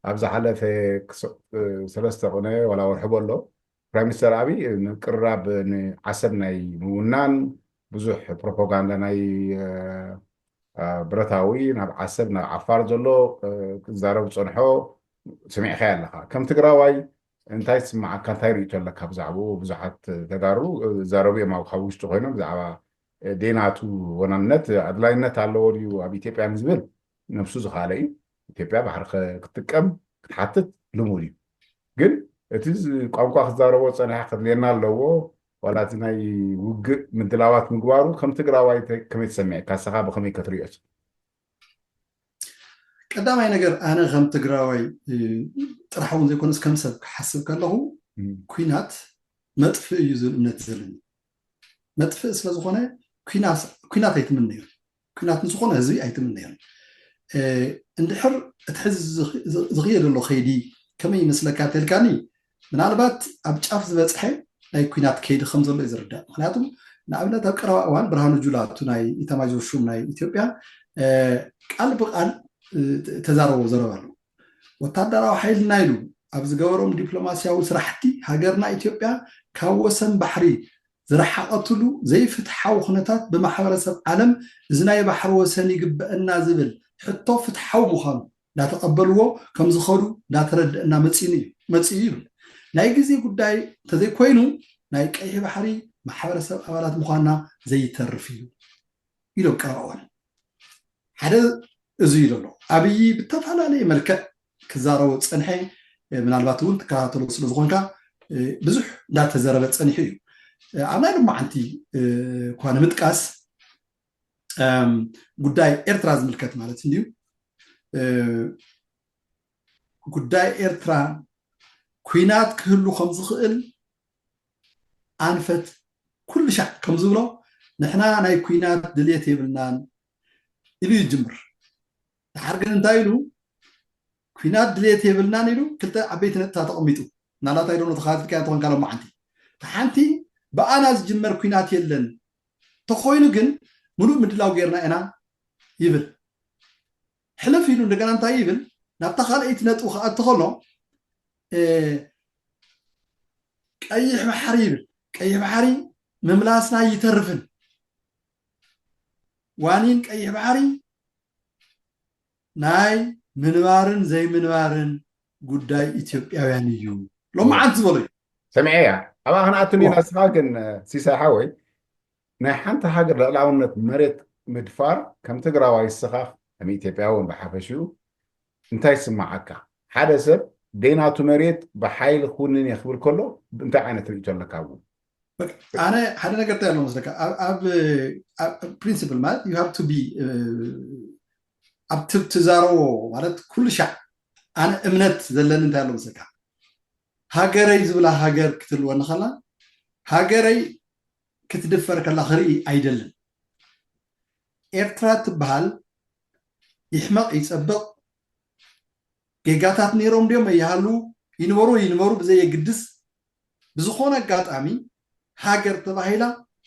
ኣብ ዝሓለፈ ክስ- እ፣ ሰለስተ ቅነ ዋላ ወርሒ በሎ ፕራይም ሚኒስተር ኣብይ ንቅራብ ንዓሰብ ናይ ምውናን ብዙሕ ፕሮፓጋንዳ ናይ እ፣ እ፣ ብረታዊ ናብ ዓሰብ ናብ ዓፋር ዘሎ እ፣ ክዛረብ ዝፀንሖ ሰሚዕካዮ ኣለኻ። ከም ትግራዋይ እንታይ ዝስምዓካ፣ እንታይ ርእይቶ ኣለካ ብዛዕባኡ? ብዙሓት ተጋሩ እ፣ ይዛረቡ እዮም ኣብ ካብ ውሽጢ ኮይኖም ብዛዕባ እ፣ ደይናቱ ወናንነት ኣድላይነት ኣለዎ ድዩ ኣብ ኢትዮጵያ ንዝብል ነብሱ ዝኸኣለ እዩ። ኢትዮጵያ ባሕሪ ከ- ክትጥቀም ክትሓትት ልሙድ እዩ። ግን እቲ ዝ- ቋንቋ ክዛረቦ ዝፀንሐ ከድልየና ኣለዎ። ዋላ እቲ ናይ ውግእ ምድላዋት ምግባሩ ከም ትግራዋይ ተ- ከመይ ተሰሚዕካ? ንስኻ ብኸመይ ከትሪኦ? ቀዳማይ ነገር ኣነ ከም ትግራዋይ እ፣ ጥራሕ እውን ዘይኮነስ ከም ሰብ ክሓስብ ከለኹ እም፣ ኩናት መጥፍእ እዩ ዝብል እምነት ዘለኒ። መጥፍእ ስለ ዝኾነ ኩናት ኩናት ኣይትምነዮን። ኩናት ንዝኾነ ህዝቢ ኣይትምነዮን። እ፣ እንድሕር እቲ ሕዚ ዝኽ- ዝኽ- ዝኽየድ ዘሎ ከይዲ ከመይ ይመስለካ ተልካኒ፣ ምናልባት ኣብ ጫፍ ዝበፅሐ ናይ ኩናት ከይዲ ከም ዘሎ እዩ ዝርዳእ። ምክንያቱም ንኣብነት ኣብ ቀረባ እዋን ብርሃኑ ጁላ እቱ ናይ ኢታማዦር ሹም ናይ ኢትዮጵያ እ፣ ቃል ብቃል እ፣ ተዛረቦ ዘረባ ኣሎ። ወታደራዊ ሓይልና ኢሉ ኣብ ዝገበሮም ዲፕሎማሲያዊ ስራሕቲ ሃገርና ኢትዮጵያ ካብ ወሰን ባሕሪ ዝረሓቐትሉ ዘይፍትሓዊ ኩነታት ብማሕበረሰብ ዓለም እዚ ናይ ባሕሪ ወሰን ይግበአና ዝብል ሕቶ ፍትሓዊ ምዃኑ እንዳተቐበልዎ ከም ዝኸዱ እንዳተረድእና መፂኑ እዩ መፂኡ ይብል። ናይ ግዜ ጉዳይ እንተዘይኮይኑ ናይ ቀይሕ ባሕሪ ማሕበረሰብ ኣባላት ምዃንና ዘይተርፍ እዩ ኢሎም ቀረባ እዋን። ሓደ እዚ እዩ ዘሎ። ኣብይ ብተፈላለየ መልክዕ ክዛረቦ ፀንሐ፣ ምናልባት እውን ትከታተሎ ስለ ዝኾንካ ብዙሕ እንዳተዘረበ ፀኒሑ እዩ። ኣብ ናይ ሎማዓንቲ እኳ ንምጥቃስ ጉዳይ ኤርትራ ዝምልከት ማለት እንድዩ። ጉዳይ ኤርትራ ኩናት ክህሉ ከም ዝኽእል ኣንፈት ኩሉ ሻዕ ከም ዝብሎ ንሕና ናይ ኩናት ድልየት የብልናን ኢሉ ይጅምር። ድሓር ግን እንታይ ኢሉ? ኩናት ድልየት የብልናን ኢሉ ክልተ ዓበይቲ ነጥብታት ተቐሚጡ። ምናልባት ኣይዶኖ ተኻትልካ ተኾንካ ሎማዓንቲ። እቲ ሓንቲ ብኣና ዝጅመር ኩናት የለን፣ ተኾይኑ ግን ሙሉእ ምድላው ጌርና ኢና ይብል። ሕልፍ ኢሉ እንደገና እንታይ ይብል? ናብታ ካልኣይቲ ነጥቡ ክኣቱ ከሎ ቀይሕ ባሕሪ ይብል። ቀይሕ ባሕሪ ምምላስና ይተርፍን ዋኒን ቀይሕ ባሕሪ ናይ ምንባርን ዘይምንባርን ጉዳይ ኢትዮጵያውያን እዩ ሎማዓንቲ ዝበሎ እዩ። ሰሚዐያ ኣብኣ ክንኣትኒ ኢና። ንስኻ ግን ሲሳይ ሓወይ ናይ ሓንቲ ሃገር ልዕላውነት መሬት ምድፋር ከም ትግራዋይ ንስኻ ከም ኢትዮጵያዊ ብሓፈሽኡ እንታይ ይስምዓካ? ሓደ ሰብ ደይ ናቱ መሬት ብሓይሊ ክውንን እየ ክብል ከሎ እንታይ ዓይነት ርእይቶ ኣለካ? እውን ኣነ ሓደ ነገር እንታይ ኣሎ መስለካ ኣብ principle ማለት you have to be ኣብ ትዛረቦ ማለት ኩሉ ሻዕ ኣነ እምነት ዘለኒ እንታይ ኣሎ መስለካ ሃገረይ ዝብላ ሃገር ክትህልወኒ ከላ ሃገረይ ክትድፈር ከላ ክርኢ ኣይደልን። ኤርትራ ትበሃል ይሕመቕ ይጸብቕ ጌጋታት ነይሮም ድዮም ኣይሃሉ ይንበሩ ይንበሩ ብዘየግድስ ብዝኾነ ኣጋጣሚ ሃገር ተባሂላ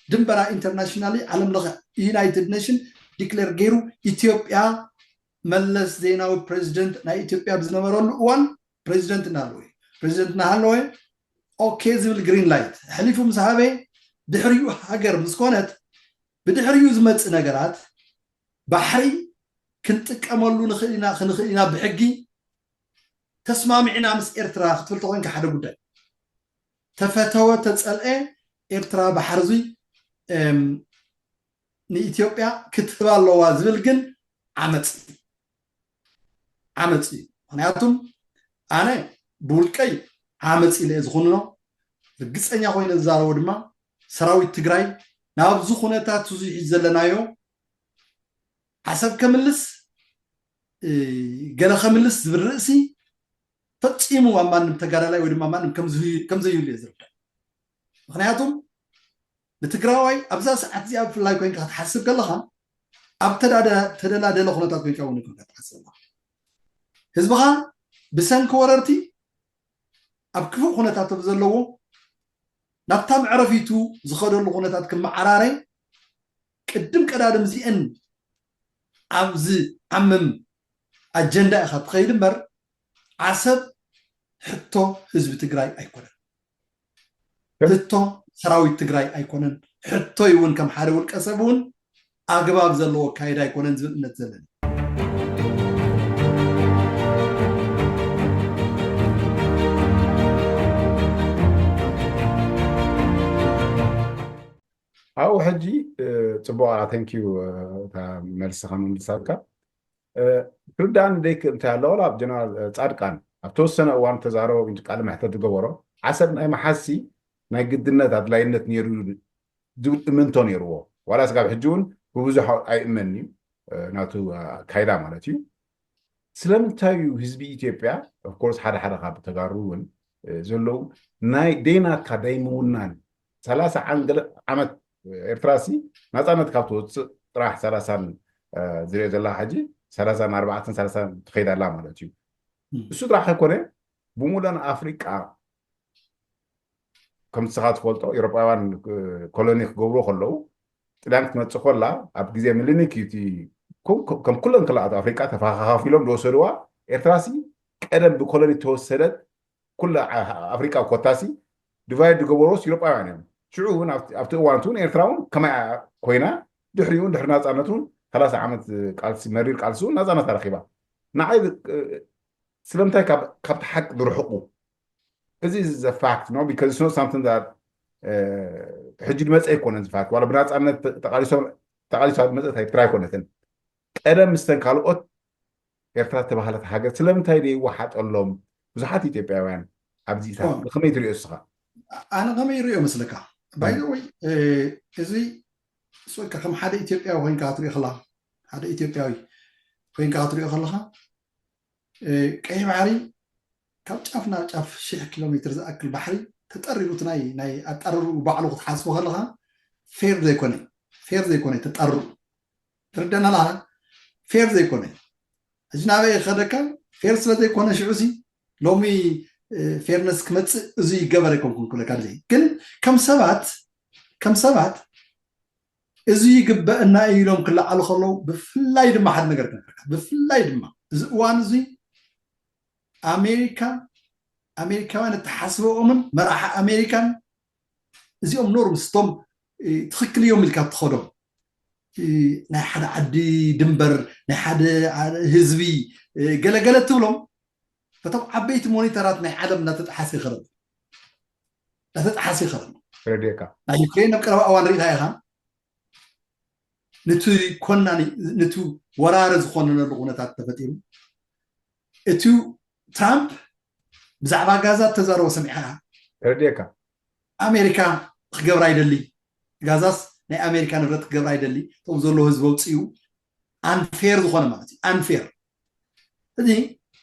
ድንበራ internationally ዓለም ለኸ United Nation declare ገይሩ ኢትዮጵያ መለስ ዜናዊ ፕሬዚደንት ናይ ኢትዮጵያ ብዝነበረሉ እዋን ፕሬዚደንት እናሃለወ እዩ ፕሬዚደንት እናሃለወ okay ዝብል green light ኣሕሊፉ ምስ ሃበ ድሕሪኡ ሃገር ምስ ኮነት ብድሕሪኡ ዝመፅእ ነገራት ባሕሪ ክንጥቀመሉ ንኽእል ኢና ክንኽእል ኢና ብሕጊ ተስማሚዕና ምስ ኤርትራ ክትብል ተኾይንካ ሓደ ጉዳይ ተፈተወ ተፀልአ ኤርትራ ባሕሪ እዙይ ንኢትዮጵያ ክትህባ ኣለዋ ዝብል ግን ዓመፅ ዓመፅ እዩ ምክንያቱም ኣነ ብውልቀይ ዓመፅ ኢለ ዝኹንኖ ርግፀኛ ኮይነ ዝዛረቦ ድማ ሰራዊት ትግራይ ናብዚ ኩነታት እዚ ሒዝ ዘለናዮ ዓሰብ ከምልስ ገለ ከምልስ ዝብል ርእሲ ፈፂሙ ኣብ ማንም ተጋዳላይ ወይ ድማ ማንም ከም ዘይህሉ እየ ዝርዳእ ምክንያቱም ንትግራዋይ ኣብዛ ሰዓት እዚኣ ብፍላይ ኮይንካ ክትሓስብ ከለካ ኣብ ተደላደለ ኩነታት ኮይንካ እውን ኮይንካ ትሓስብ ኣለካ ህዝብኻ ብሰንኪ ወረርቲ ኣብ ክፉእ ኩነታት ኣብ ዘለዎ ናብታ መዕረፊቱ ዝኸደሉ ኩነታት ክመዓራረ ቅድም ቀዳድም እዚአን ኣብዚ ዓምም ኣጀንዳ ኢኻ ትኸይድ እምበር ዓሰብ ሕቶ ህዝቢ ትግራይ ኣይኮነን ሕቶ ሰራዊት ትግራይ ኣይኮነን ሕቶይ እውን ከም ሓደ ውልቀ ሰብ እውን ኣግባብ ዘለዎ ኣካይዳ ኣይኮነን ዝብል እምነት ዘለኒ ኣብኡ ሕጂ ፅቡቅ ኣላ ተንኪዩ እታ መልሲ ከምምልሳልካ ክርዳእኒ ደይክእል እንታይ ኣሎ ወላ ኣብ ጀነራል ፃድቃን ኣብ ተወሰነ እዋን ተዛረቦ ቃለ መሕተት ዝገበሮ ዓሰብ ናይ መሓሲ ናይ ግድነት ኣድላይነት ነይሩ ዝብል እምንቶ ነይርዎ ዋላ ስጋብ ሕጂ እውን ብብዙሕ ኣይእመን እዩ ናቱ ካይዳ ማለት እዩ ስለምንታይ እዩ ህዝቢ ኢትዮጵያ ኦፍኮርስ ሓደ ሓደ ካብ ተጋሩ እውን ዘለዉ ናይ ደይናትካ ዳይ ምውናን ሰላሳ ዓንገለ ዓመት ኤርትራ ሲ ናፃነት ካብ ትወፅእ ጥራሕ ሰላሳን ዝሪኦ ዘላ ሕጂ ሰላሳን ኣርባዕተን ሰላሳን ትኸይድ ኣላ ማለት እዩ እሱ ጥራሕ ከይኮነ ብሙሉእ ኣፍሪቃ ከም ንስኻ ትፈልጦ ኤሮጳውያን ኮሎኒ ክገብሩ ከለዉ ጥልያን ክትመፅእ ከላ ኣብ ግዜ ምልኒክ እዩ ከም ኩለን ክላኣት ኣፍሪቃ ተፈኻኻፊሎም ዝወሰድዋ ኤርትራ ሲ ቀደም ብኮሎኒ ተወሰደት ኩላ ኣፍሪቃ ኮታ ሲ ዲቫይድ ዝገበርዎስ ኤሮጳውያን እዮም ሽዑ እውን ኣብቲ ኣብቲ እዋን እቲ እውን ኤርትራ እውን ከማይ ኮይና ድሕሪኡ እውን ድሕሪ ናፃነት እውን ሰላሳ ዓመት ቃልሲ መሪር ቃልሲ እውን ናፃነታ ረኪባ። ንዓይ እ፣ ስለምንታይ ካብ ካብቲ ሓቂ ዝርሕቁ? እዚ is a fact, no? Because it's not something that ሕጂ ዝመፀ ኣይኮነን። ዝፋት ዋላ ብናፃነት ተቃሊሶም ተቃሊሳ ዝመፀት ኤርትራ ኣይኮነትን። ቀደም ምስተን ካልኦት ኤርትራ ዝተባህለት ሃገር ስለምንታይ ደይወሓጠሎም ብዙሓት ኢትዮጵያውያን ኣብዚታት? ብኸመይ ትሪኦ እስኻ? ኣነ ከመይ ይሪኦ መስለካ? ባይዘወይ እዚ ስወካ ከም ሓደ ኢትዮጵያዊ ኮይንካ ክትሪኦ ከላ ሓደ ኢትዮጵያዊ ኮይንካ ክትሪኦ ከለካ ቀይሕ ባሕሪ ካብ ጫፍ ናብ ጫፍ ሽሕ ኪሎ ሜትር ዝኣክል ባሕሪ ተጠሪሩ እቲ ናይ ናይ ኣጠርርኡ ባዕሉ ክትሓስቦ ከለካ ፌር ዘይኮነ ፌር ዘይኮነ ተጠርሩ ትርደና ኣለካ ፌር ዘይኮነ እዚ ናበይ ከደካ ፌር ስለ ዘይኮነ ሽዑ ሲ ሎሚ ፌርነስ ክመፅእ እዚ ይገበር ኣይኮንኩን ክብለካ ድለ ግን ከም ሰባት ከም ሰባት እዚ ይግበእና እዩ ኢሎም ክለዓሉ ከለዉ ብፍላይ ድማ ሓደ ነገር ክነገርካ ብፍላይ ድማ እዚ እዋን እዚ ኣሜሪካ ኣሜሪካውያን እተሓስበኦምን መራሒ ኣሜሪካን እዚኦም ኖርምስ እቶም ትኽክል እዮም ኢልካ ትኸዶም ናይ ሓደ ዓዲ ድንበር ናይ ሓደ ህዝቢ ገለገለ ትብሎም በቶም ዓበይቲ ሞኒተራት ናይ ዓለም እናተጠሓሰ ይኸረብ እናተጠሓሰ ይኸረብ ረድካ ናይ ዩክሬን ኣብ ቀረባ እዋን ርኢታ ኢኻ ነቲ ኮናኒ ነቲ ወራሪ ዝኾነነሉ ኩነታት ተፈጢሩ እቲ ትራምፕ ብዛዕባ ጋዛ ተዛረቦ ሰሚዕካ ረድካ ኣሜሪካ ክገብራ ይደሊ ጋዛስ ናይ ኣሜሪካ ንብረት ክገብራ ይደሊ እቶም ዘሎ ህዝቢ ኣውፅኡ ኣንፌር ዝኾነ ማለት እዩ ኣንፌር እዚ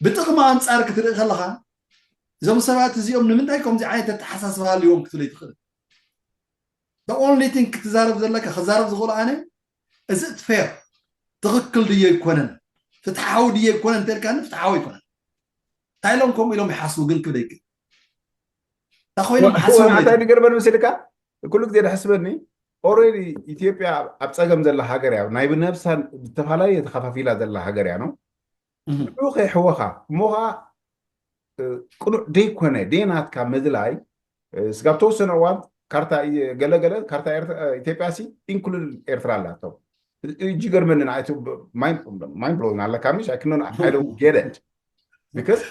ብጥቕሚ ኣንፃር ክትርኢ ከለካ እዞም ሰባት እዚኦም ንምንታይ ከምዚ ዓይነት ኣተሓሳስባ ሃልዎም ክትብል ትኽእል the only thing ክትዛረብ ዘለካ ክዛረብ ዝኽእሉ ኣነ እዚ እቲ ፌር ትኽክል ድዮ ኣይኮነን ፍትሓዊ ድዮ ኣይኮነን እንተልካኒ ፍትሓዊ ኣይኮነን እንታይ ኢሎም ከምኡ ኢሎም ይሓስቡ ግን ክብል ኣይክእል እንታይ ኮይኖም ሓስቦም እንታይ ዝገርመኒ ምስልካ ኩሉ ግዜ ደሕስበኒ ኦሬዲ ኢትዮጵያ ኣብ ፀገም ዘላ ሃገር እያ ናይ ብነብሳ ዝተፈላለየ ተኸፋፊላ ዘላ ሃገር እያ ነው ንኡ ከይሕወኻ እሞ ከዓ ቅኑዕ ደይኮነ ደይናትካ ምድላይ ስጋብ ተወሰነ እዋን ካርታ ገለገለ ካርታ ኢትዮጵያ ሲ ኢንክሉድ ኤርትራ ኣላቶም እጅ ገርመኒ ንዓይቱ ማይንድ ብሎን ኣለካ ምሽ ኣይክኖ I don't get it because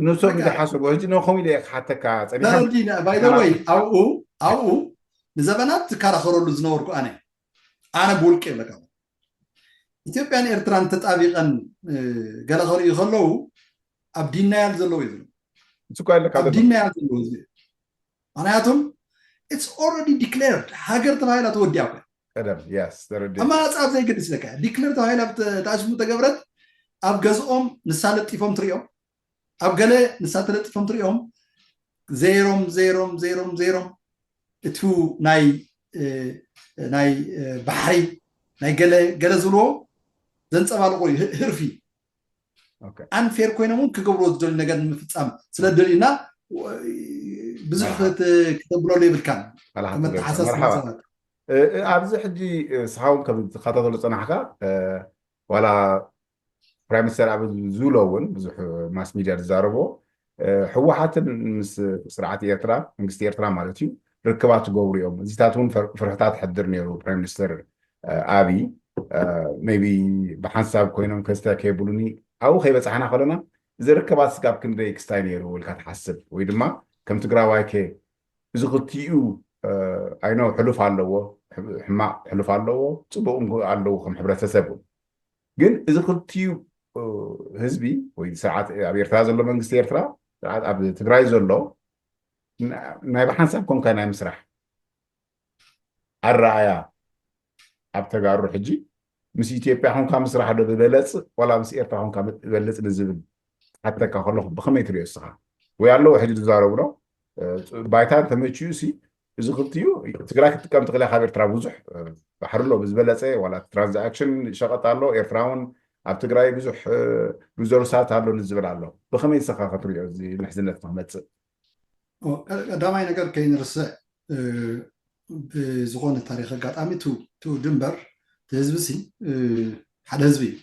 ንሶም ዝሓሰቡ ሕጂ ንኸም ኢለ ክሓተካ ፀኒሓ ተረዲና ባይደወይ ኣብኡ ኣብኡ ንዘበናት ትከራኸረሉ ዝነበርኩ ኣነ ኣነ ብውልቂ የብለካ ኢትዮጵያን ኤርትራን ተጣቢቐን ገለ ከርእዩ ከለዉ ኣብ ዲናያል ዘለዉ እዩ ዝብሉ ንሱ እኮ ኣለካ ኣብ ዲናያል ዘለዉ ህዝቢ እዩ ምክንያቱም it's already declared ሃገር ተባሂላ ተወዲኣ እኮ ቀደም yes ተረዲእ ኣማራፂ ኣብ ዘይገድስ ለካ ዲክለር ተባሂላ ተኣሽሙ ተገብረት ኣብ ገዝኦም ንሳ ለጢፎም ትሪኦም ኣብ ገለ ንሳ ተለጢፎም ትሪኦም ዜሮም ዜሮም ዜሮም ዜሮም እቱ ናይ ናይ ባሕሪ ናይ ገለ ገለ ዝብልዎ ዘንፀባርቑ ህርፊ ኣንፌር ኮይኖም እውን ክገብርዎ ዝደልዩ ነገር ንምፍፃም ስለ ደልዩና ብዙሕ ክተብለሉ የብልካን ተሓሳስባ ሰባት ኣብዚ ሕጂ ስኻውን ከም ዝከታተሉ ፀናሕካ ዋላ ፕራይም ሚኒስተር ኣብ ዝብሎ እውን ብዙሕ ማስ ሚድያ ዝዛረቦ ህወሓትን ምስ ስርዓት ኤርትራ መንግስቲ ኤርትራ ማለት እዩ ርክባት ትገብሩ እዮም እዚታት እውን ፍርሕታት ሕድር ነይሩ ፕራይም ሚኒስተር ኣብይ maybe ብሓንሳብ ኮይኖም ከስተ ከይብሉኒ ኣብኡ ከይበፃሕና ከለና እዚ ርክባት ስጋብ ክንደይ ክስታይ ነይሩ ኢልካ ትሓስብ ወይ ድማ ከም ትግራዋይ ከ እዚ ክልቲኡ ኣይኖ ሕሉፍ ኣለዎ ሕማቕ ሕሉፍ ኣለዎ ፅቡቕ ኣለዎ ከም ሕብረተሰብ ግን እዚ ክልቲኡ ህዝቢ ወይ ስርዓት ኣብ ኤርትራ ዘሎ መንግስቲ ኤርትራ ስርዓት ኣብ ትግራይ ዘሎ ናይ ብሓንሳብ ኮንካ ናይ ምስራሕ ኣረኣያ ኣብ ተጋሩ ሕጂ ምስ ኢትዮጵያ ኮንካ ምስራሕ ዶ ዝበለፅ ዋላ ምስ ኤርትራ ኮንካ ዝበልፅ ንዝብል ሓተካ ከለኹ ብኸመይ ትሪኦ እስኻ ወይ ኣለዎ ሕጂ ዝዛረቡ ዶ ባይታ ተመችዩ ሲ እዚ ክልቲኡ ትግራይ ክትጥቀም ትኽእለ ካብ ኤርትራ ብዙሕ ባሕሪ ኣሎ ብዝበለፀ ዋላ ትራንዛክሽን ሸቐጥ ኣሎ ኤርትራ እውን ኣብ ትግራይ ብዙሕ ሪዞርሳት ኣሎ ንዝብል ኣሎ ብኸመይ ንስኻ ክትሪኦ እዚ ምሕዝነት ንክመፅእ ቀዳማይ ነገር ከይንርስዕ ብዝኾነ ታሪክ ኣጋጣሚ ቱ ድንበር ህዝቢ ሲ ሓደ ህዝቢ እዩ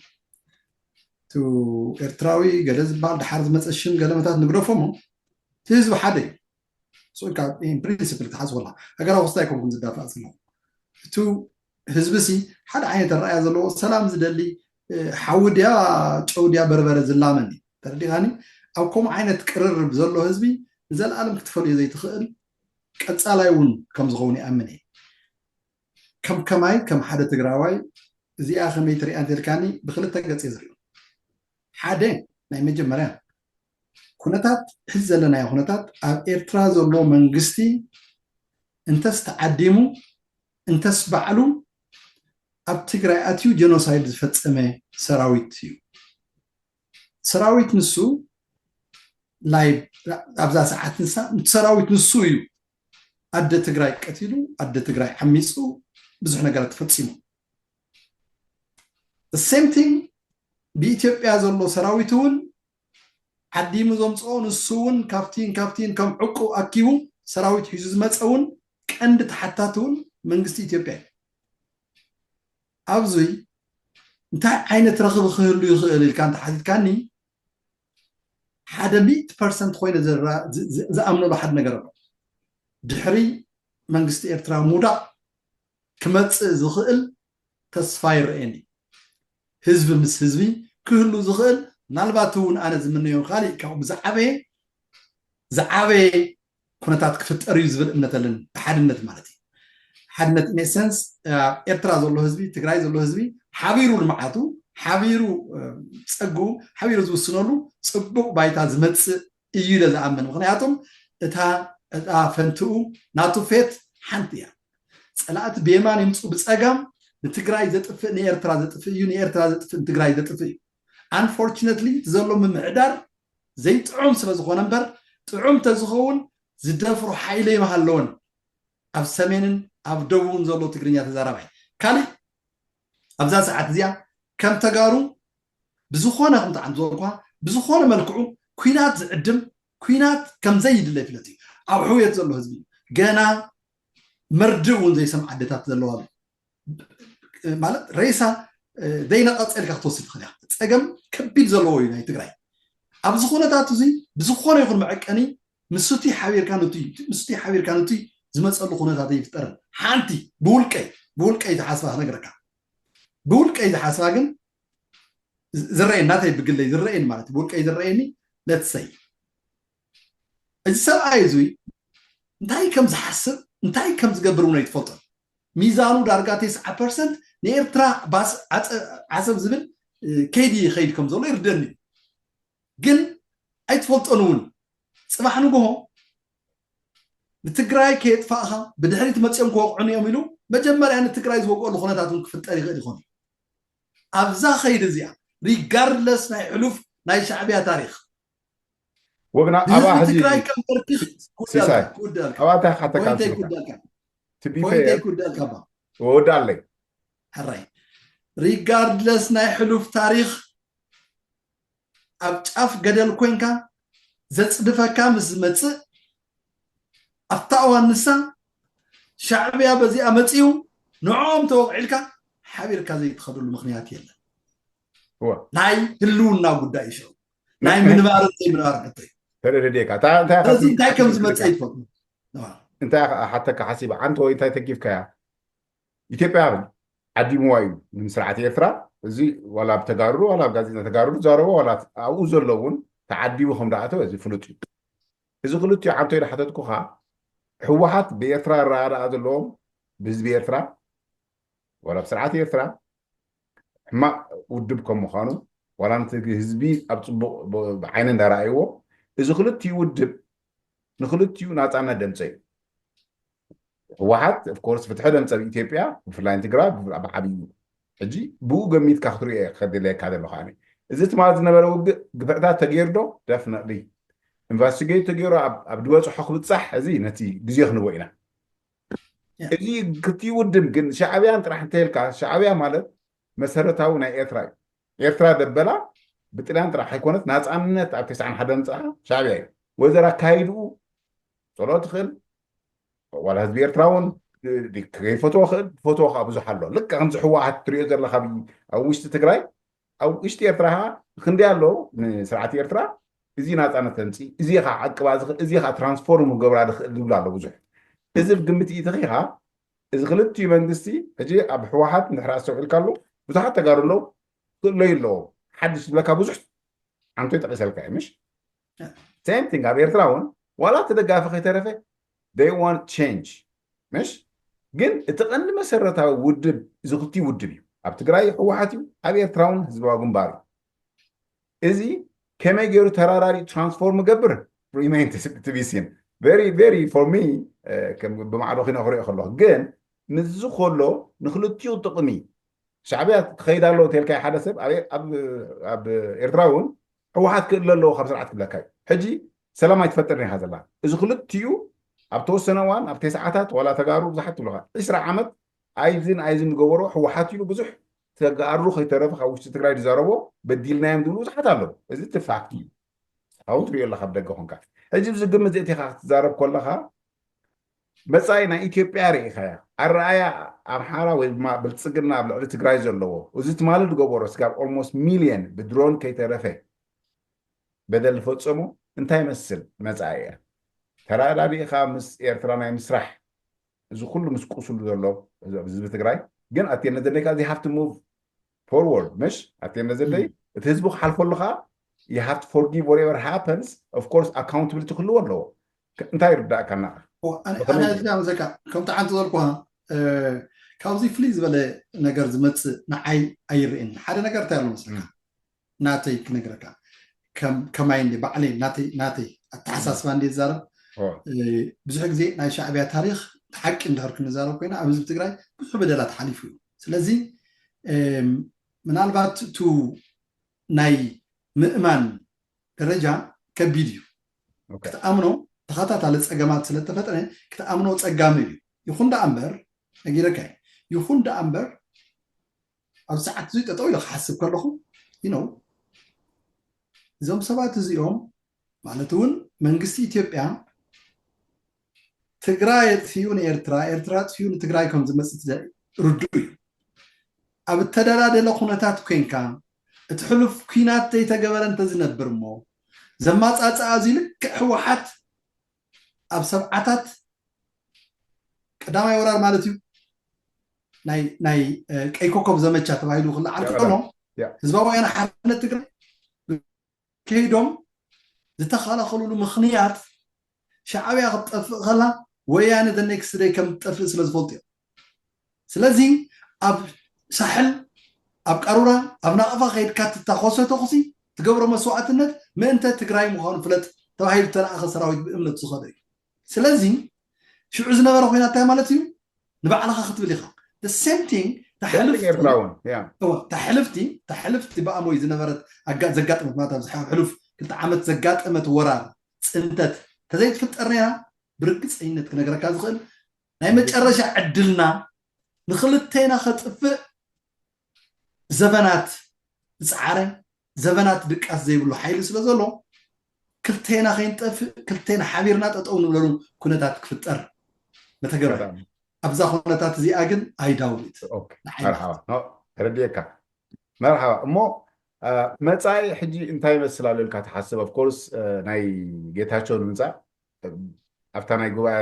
ቱ ኤርትራዊ ገለ ዝበሃል ድሓር ዝመፀ ሽም ገለመታት ንግደፎሞ እቲ ህዝቢ ሓደ እዩ so ኢልካ in principle ክትሓስበላ። ሃገራዊ ክስታይ ኣይኮንኩን ዝዳፋዕ ዘለኹ። እቲ ህዝቢ ሲ ሓደ ዓይነት ኣረኣያ ዘለዎ፣ ሰላም ዝደሊ፣ ሓዊ ድያ ጨው ድያ በርበረ ዝላመኒ፣ ተረዲኻኒ? ኣብ ከምኡ ዓይነት ቅርርብ ዘሎ ህዝቢ ንዘለኣለም ክትፈልዮ ዘይትኽእል ቀጻላይ እውን ከም ዝኸውን ይኣምን እየ። ከም ከማይ ከም ሓደ ትግራዋይ እዚኣ ከመይ ትሪኣ እንተልካኒ፣ ብክልተ ገጽ እየ ዝሪኦ። ሓደ፣ ናይ መጀመርያ ኩነታት፣ ሕዚ ዘለናዮ ኩነታት፣ ኣብ ኤርትራ ዘሎ መንግስቲ እንተስ ተዓዲሙ እንተስ ባዕሉ ኣብ ትግራይ ኣትዩ ጀኖሳይድ ዝፈጸመ ሰራዊት እዩ። ሰራዊት ንሱ፣ ናይ ኣብዛ ሰዓት ንሳ ሰራዊት ንሱ እዩ ኣደ ትግራይ ቀቲሉ፣ ኣደ ትግራይ ዓሚፁ፣ ብዙሕ ነገራት ተፈፂሙ። The same thing ብኢትዮጵያ ዘሎ ሰራዊት እውን ዓዲሙ ዘምፅኦ ንሱ እውን ካብቲን ካብቲን ከም ዕቁብ ኣኪቡ ሰራዊት ሒዙ ዝመፀ እውን ቀንዲ ተሓታቲ እውን መንግስቲ ኢትዮጵያ እዩ። ኣብዚ እንታይ ዓይነት ረኽቢ ክህሉ ይኽእል ኢልካ እንተሓቲትካኒ፣ ሓደ ሚእቲ ፐርሰንት ኮይነ ዝኣምነሉ ሓደ ነገር ኣሎ። ድሕሪ መንግስቲ ኤርትራ ምውዳቕ ክመፅእ ዝኽእል ተስፋ ይረኣየኒ። ህዝቢ ምስ ህዝቢ ክህሉ ዝኽእል፣ ምናልባት እውን ኣነ ዝምነዮ ካሊእ ካብኡ ብዝዓበየ ዝዓበየ ኩነታት ክፍጠር እዩ ዝብል እምነት ኣለኒ። ሓድነት ማለት እዩ። ሓድነት in essence ኤርትራ ዘሎ ህዝቢ፣ ትግራይ ዘሎ ህዝቢ ሓቢሩ ልምዓቱ፣ ሓቢሩ ፀግኡ፣ ሓቢሩ ዝውስነሉ ፅቡቕ ባይታ ዝመፅእ እዩ ኢለ ዝኣምን። ምክንያቱም እታ እጣ ፈንትኡ ናቱ ፌት ሓንቲ እያ። ፀላእቲ ብየማን ይምፁ ብፀጋም፣ ንትግራይ ዘጥፍእ ንኤርትራ ዘጥፍእ እዩ፣ ንኤርትራ ዘጥፍእ ንትግራይ ዘጥፍእ እዩ። Unfortunately እቲ ዘሎ ምምዕዳር ዘይጥዑም ስለ ዝኾነ እምበር፣ ጥዑም ተዝኸውን ዝደፍሮ ሓይሊ ይምሃለወን። ኣብ ሰሜንን ኣብ ደቡብን ዘሎ ትግርኛ ተዛራባይ ካሊእ ኣብዛ ሰዓት እዚኣ ከም ተጋሩ ብዝኾነ ክንተዓም ዝበልኳ ብዝኾነ መልክዑ ኩናት ዝዕድም ኩናት ከምዘይድለ ይፍለጥ እዩ። ኣብ ሕውየት ዘሎ ህዝቢ ገና መርድእ እውን ዘይሰምዓ ኣደታት ዘለዋ ማለት ሬሳ ዘይነቐፀ ኢልካ ክትወስድ ትኽእል ኢኻ። ፀገም ከቢድ ዘለዎ እዩ ናይ ትግራይ። ኣብዚ ኩነታት እዚ ብዝኾነ ይኹን መዐቀኒ ምስቲ ሓቢርካ ንቱይ ምስቲ ሓቢርካ ንቱይ ዝመፀሉ ኩነታት ኣይፍጠርን። ሓንቲ ብውልቀይ ብውልቀይ ዝሓስባ ክነግረካ። ብውልቀይ ዝሓስባ ግን ዝረአየኒ ናተይ ብግለይ ዝረአየኒ ማለት ብውልቀይ ዝረአየኒ let's say እዚ ሰብኣይ እዚ እንታይ ከም ዝሓስብ እንታይ ከም ዝገብር እውን ኣይትፈልጦን። ሚዛኑ ዳርጋ ተስዓ ፐርሰንት ንኤርትራ ባስ ዓሰብ ዝብል ከይዲ ይኸይድ ከም ዘሎ ይርደኒ። ግን ኣይትፈልጦን እውን። ፅባሕ ንግሆ ንትግራይ ከየጥፋእኻ ብድሕሪት መፅኦም ክወቕዑን እዮም ኢሉ መጀመርያ ንትግራይ ዝወቅኦሉ ኩነታት እውን ክፍጠር ይኽእል ይኾን። ኣብዛ ኸይዲ እዚኣ regardless ናይ ሕሉፍ ናይ ሻዕብያ ታሪኽ ወግና ኣባ ሕዚ ትግራይ ከም በርክስ ሲሳይ ኣባ እንታይ ካተካ ፖይንተይ ክውዳልካ ፖይንተይ ክውዳልካ ባ ወዳለይ ሕራይ regardless ናይ ሕሉፍ ታሪኽ ኣብ ጫፍ ገደል ኮይንካ ዘፅድፈካ ምስ ዝመፅእ ኣብታ እዋን ንሳ ሻዕብያ በዚኣ መፅኡ ንዕኦም ተወቕዒልካ ሓቢርካ ዘይትኸደሉ ምክንያት የለን። ናይ ህልውና ጉዳይ እዩ። ናይ ምንባርን ዘይምንባርን ሕቶ እዩ። ተረደካ ስለዚ እንታይ ከም ዝመፀ ይትፈልጡ። እንታይ ሓተካ ሓሲብ ዓንተ ወይ እንታይ ተጊፍካያ ኢትዮጵያ ዓዲምዋ እዩ ንምስርዓት ኤርትራ። እዚ ዋላ ኣብ ተጋሩ ዋላ ኣብ ጋዜጣ ተጋሩ ዛረቦ ዋላ ኣብኡ ዘሎ እውን ተዓዲሙ ከም ደኣተወ እዚ ፍሉጥ እዩ። እዚ ክልቲኡ ዓንቶ ኢለ ሓተትኩኻ። ህወሓት ብኤርትራ ኣረኣእያ ዘለዎም ብህዝቢ ኤርትራ ዋላ ብስርዓት ኤርትራ ሕማቕ ውድብ ከም ምዃኑ ዋላ ነቲ ህዝቢ ኣብ ፅቡቕ ዓይኒ እንዳረኣይዎ እዚ ክልቲኡ ውድብ ንክልቲኡ ናፃነት ደምፀ እዩ። ህወሓት ኦፍኮርስ ፍትሒ ደምፀ ኣብ ኢትዮጵያ ብፍላይ ንትግራይ ብዓብዩ ሕጂ ብኡ ገሚትካ ክትሪኦ ከድለየካ ዘለኹ ኣነ እዚ ትማል ዝነበረ ውግእ ግፍዕታት ተገይሩ ዶ ደፍነትሊ ኢንቨስቲጌት ተገይሩ ኣብ ዝበፅሖ ክብፃሕ እዚ ነቲ ግዜ ክንቦ ኢና። እዚ ክልቲኡ ውድብ ግን ሻዕብያን ጥራሕ እንተይልካ ሻዕብያ ማለት መሰረታዊ ናይ ኤርትራ እዩ። ኤርትራ ደበላ ብጥልያን ጥራሕ ኣይኮነት ናፃነት ኣብ ተስዓን ሓደን ምፅኣ ሻዕብያ እዩ። ወዘር ኣካይድኡ ፀልኦ ትኽእል ዋላ ህዝቢ ኤርትራ እውን ከይፈትዎ ክእል ፈትዎ ከዓ ብዙሕ ኣሎ። ልክዕ ከምዚ ህወሓት ትሪኦ ዘለካ ኣብ ውሽጢ ትግራይ ኣብ ውሽጢ ኤርትራ ከዓ ክንደይ ኣሎ ንስርዓት ኤርትራ እዚ ናፃነት ተምፅእ፣ እዚ ከዓ ዓቅባ ዝኽእል፣ እዚ ከዓ ትራንስፎርም ክገብራ ዝኽእል ዝብሉ ኣሎ ብዙሕ። እዚ ብግምት ኢትኺኻ እዚ ክልቲኡ መንግስቲ ሕጂ ኣብ ህወሓት እንድሕር ኣስተውዒልካሉ ብዙሓት ተጋሩ ኣለዉ፣ ክእለዩ ኣለዎ። ሓድሽ ዝብለካ ብዙሕ ዓንቶ ይጠቂሰልካ እዩ ምሽ? Same thing ኣብ ኤርትራ እውን ዋላ እቲ ደጋፊ ከይተረፈ they want change ምሽ? ግን እቲ ቀንዲ መሰረታዊ ውድብ እዚ ክልቲኡ ውድብ እዩ። ኣብ ትግራይ ህወሓት እዩ፣ ኣብ ኤርትራ እውን ህዝባዊ ግንባር እዩ። እዚ ከመይ ገይሩ ተራዳዲኡ ትራንስፎርም ገብር remain to be seen። Very very for me ብማዕዶ ኪኖ ክሪኦ ከለኹ ግን ምስዚ ከሎ ንክልቲኡ ጥቕሚ ሻዕብያ ክኸይድ ኣለዎ ተልካይ ሓደ ሰብ ኣብ ኤርትራ እውን ህወሓት ክእለ ኣለዎ ካብ ስርዓት ክብለካ እዩ። ሕጂ ሰላም ኣይትፈጥርን ኢኻ ዘላ። እዚ ክልቲኡ ኣብ ተወሰነ እዋን ኣብ ተስዓታት ዋላ ተጋሩ ብዙሓት ትብሉኻ ዕስራ ዓመት ኣይዝን ኣይዝን ዝገበሮ ህወሓት ኢሉ ብዙሕ ተጋሩ ከይተረፈ ካብ ውሽጢ ትግራይ ዝዛረቦ በዲልናዮም ዝብሉ ብዙሓት ኣለዉ። እዚ እቲ ፋክት እዩ። ካብኡ ትሪኦ ኣለካ ብደገ ኮንካ። ሕጂ እዚ ግምት ዘእቲኻ ክትዛረብ ከለኻ መፃኢ ናይ ኢትዮጵያ ርኢኻያ ኣረኣያ ኣምሓራ ወይ ድማ ብልፅግና ኣብ ልዕሊ ትግራይ ዘለዎ እዚ ትማሊ ዝገበሮ ስጋብ ኦልሞስት ሚልየን ብድሮን ከይተረፈ በደል ዝፈፀሙ እንታይ ይመስል መፃኢ እያ? ተራዳዲእኻ ምስ ኤርትራ ናይ ምስራሕ እዚ ኩሉ ምስ ቁስሉ ዘሎ ህዝቢ ትግራይ ግን ኣቴነ ዘደይ ካብ have to move forward ምሽ ኣቴነ ዘደይ እቲ ህዝቡ ክሓልፈሉ ከዓ you have to forgive whatever happens. Of course accountability ክህልዎ ኣለዎ። እንታይ ይርዳእካ ናኻ? ከምቲ ሓንቲ ዘልኩ ካብዚ ፍልይ ዝበለ ነገር ዝመፅእ ንዓይ ኣይርእን። ሓደ ነገር እንታይ ኣሎ መስለካ? ናተይ ክነግረካ ከማይ እንደ ባዕለይ ናተይ ኣተሓሳስባ እንደ ዝዛረብ ብዙሕ ግዜ ናይ ሻዕብያ ታሪክ ሓቂ እንድሕር ክንዛረብ ኮይና ኣብ ህዝቢ ትግራይ ብዙሕ በደላት ሓሊፉ እዩ። ስለዚ ምናልባት እቲ ናይ ምእማን ደረጃ ከቢድ እዩ። ክትኣምኖ ተኸታታሊ ፀገማት ስለተፈጠረ ክትኣምኖ ፀጋሚ እዩ። ይኹን ደኣ እምበር ነጊረካ ይኹን ደኣ እምበር ኣብ ሰዓት እዚ ጠጠው ኢለ ክሓስብ ከለኹ you know እዞም ሰባት እዚኦም ማለት እውን መንግስቲ ኢትዮጵያ ትግራይ ኣጥፊኡ ንኤርትራ ኤርትራ ኣጥፊኡ ንትግራይ ከም ዝመፅእ ርዱእ እዩ። ኣብ እተደላደለ ኩነታት ኮይንካ እቲ ሕሉፍ ኲናት ዘይተገበረ እንተዝነብር እሞ ዘማፃፅኣ እዚ ልክዕ ህወሓት ኣብ ሰብዓታት ቀዳማይ ወራር ማለት እዩ ናይ ቀይ ኮከብ ዘመቻ ተባሂሉ ክለዓል ከሎ ህዝባዊ ወያነ ሓርነት ትግራይ ከይዶም ዝተኸላኸሉሉ ምኽንያት ሻዕብያ ክትጠፍእ ከላ ወያነ the next day ከም ትጠፍእ ስለ ዝፈልጡ እዮም። ስለዚ ኣብ ሳሕል ኣብ ቃሩራ ኣብ ናቕፋ ከይድካ ትታኾሰ ተኹሲ ትገብሮ መስዋዕትነት ምእንተ ትግራይ ምዃኑ ፍለጥ ተባሂሉ ዝተለኣኸ ሰራዊት ብእምነት ዝኸደ እዩ። ስለዚ ሽዑ ዝነበረ ኮይና እንታይ ማለት እዩ? ንባዕልኻ ክትብል ኢኻ። The same thing ታሕልፍቲ ታሕልፍቲ ብኣሞይ ዝነበረት ዘጋጠመት ማለት ኣብዚ ሕሉፍ ክልተ ዓመት ዘጋጠመት ወራር ፅንተት ተዘይትፍጠር ነይራ ብርግፀኝነት ክነግረካ ዝኽእል ናይ መጨረሻ ዕድልና ንክልቴና ከጥፍእ ዘበናት ዝፀዓረ ዘበናት ድቃስ ዘይብሉ ሓይሊ ስለ ዘሎ ክልቴና ከይንጠፍእ ክልቴና ሓቢርና ጠጠው ንብለሉ ኩነታት ክፍጠር መተገብረ ኣብዛ ኩነታት እዚኣ ግን ኣይዳውት ተረድየካ። መርሓባ እሞ መፃኢ ሕጂ እንታይ ይመስል ኣሎ ኢልካ ትሓስብ? Of course ናይ ጌታቸው ንምፃእ ኣብታ ናይ ጉባኤ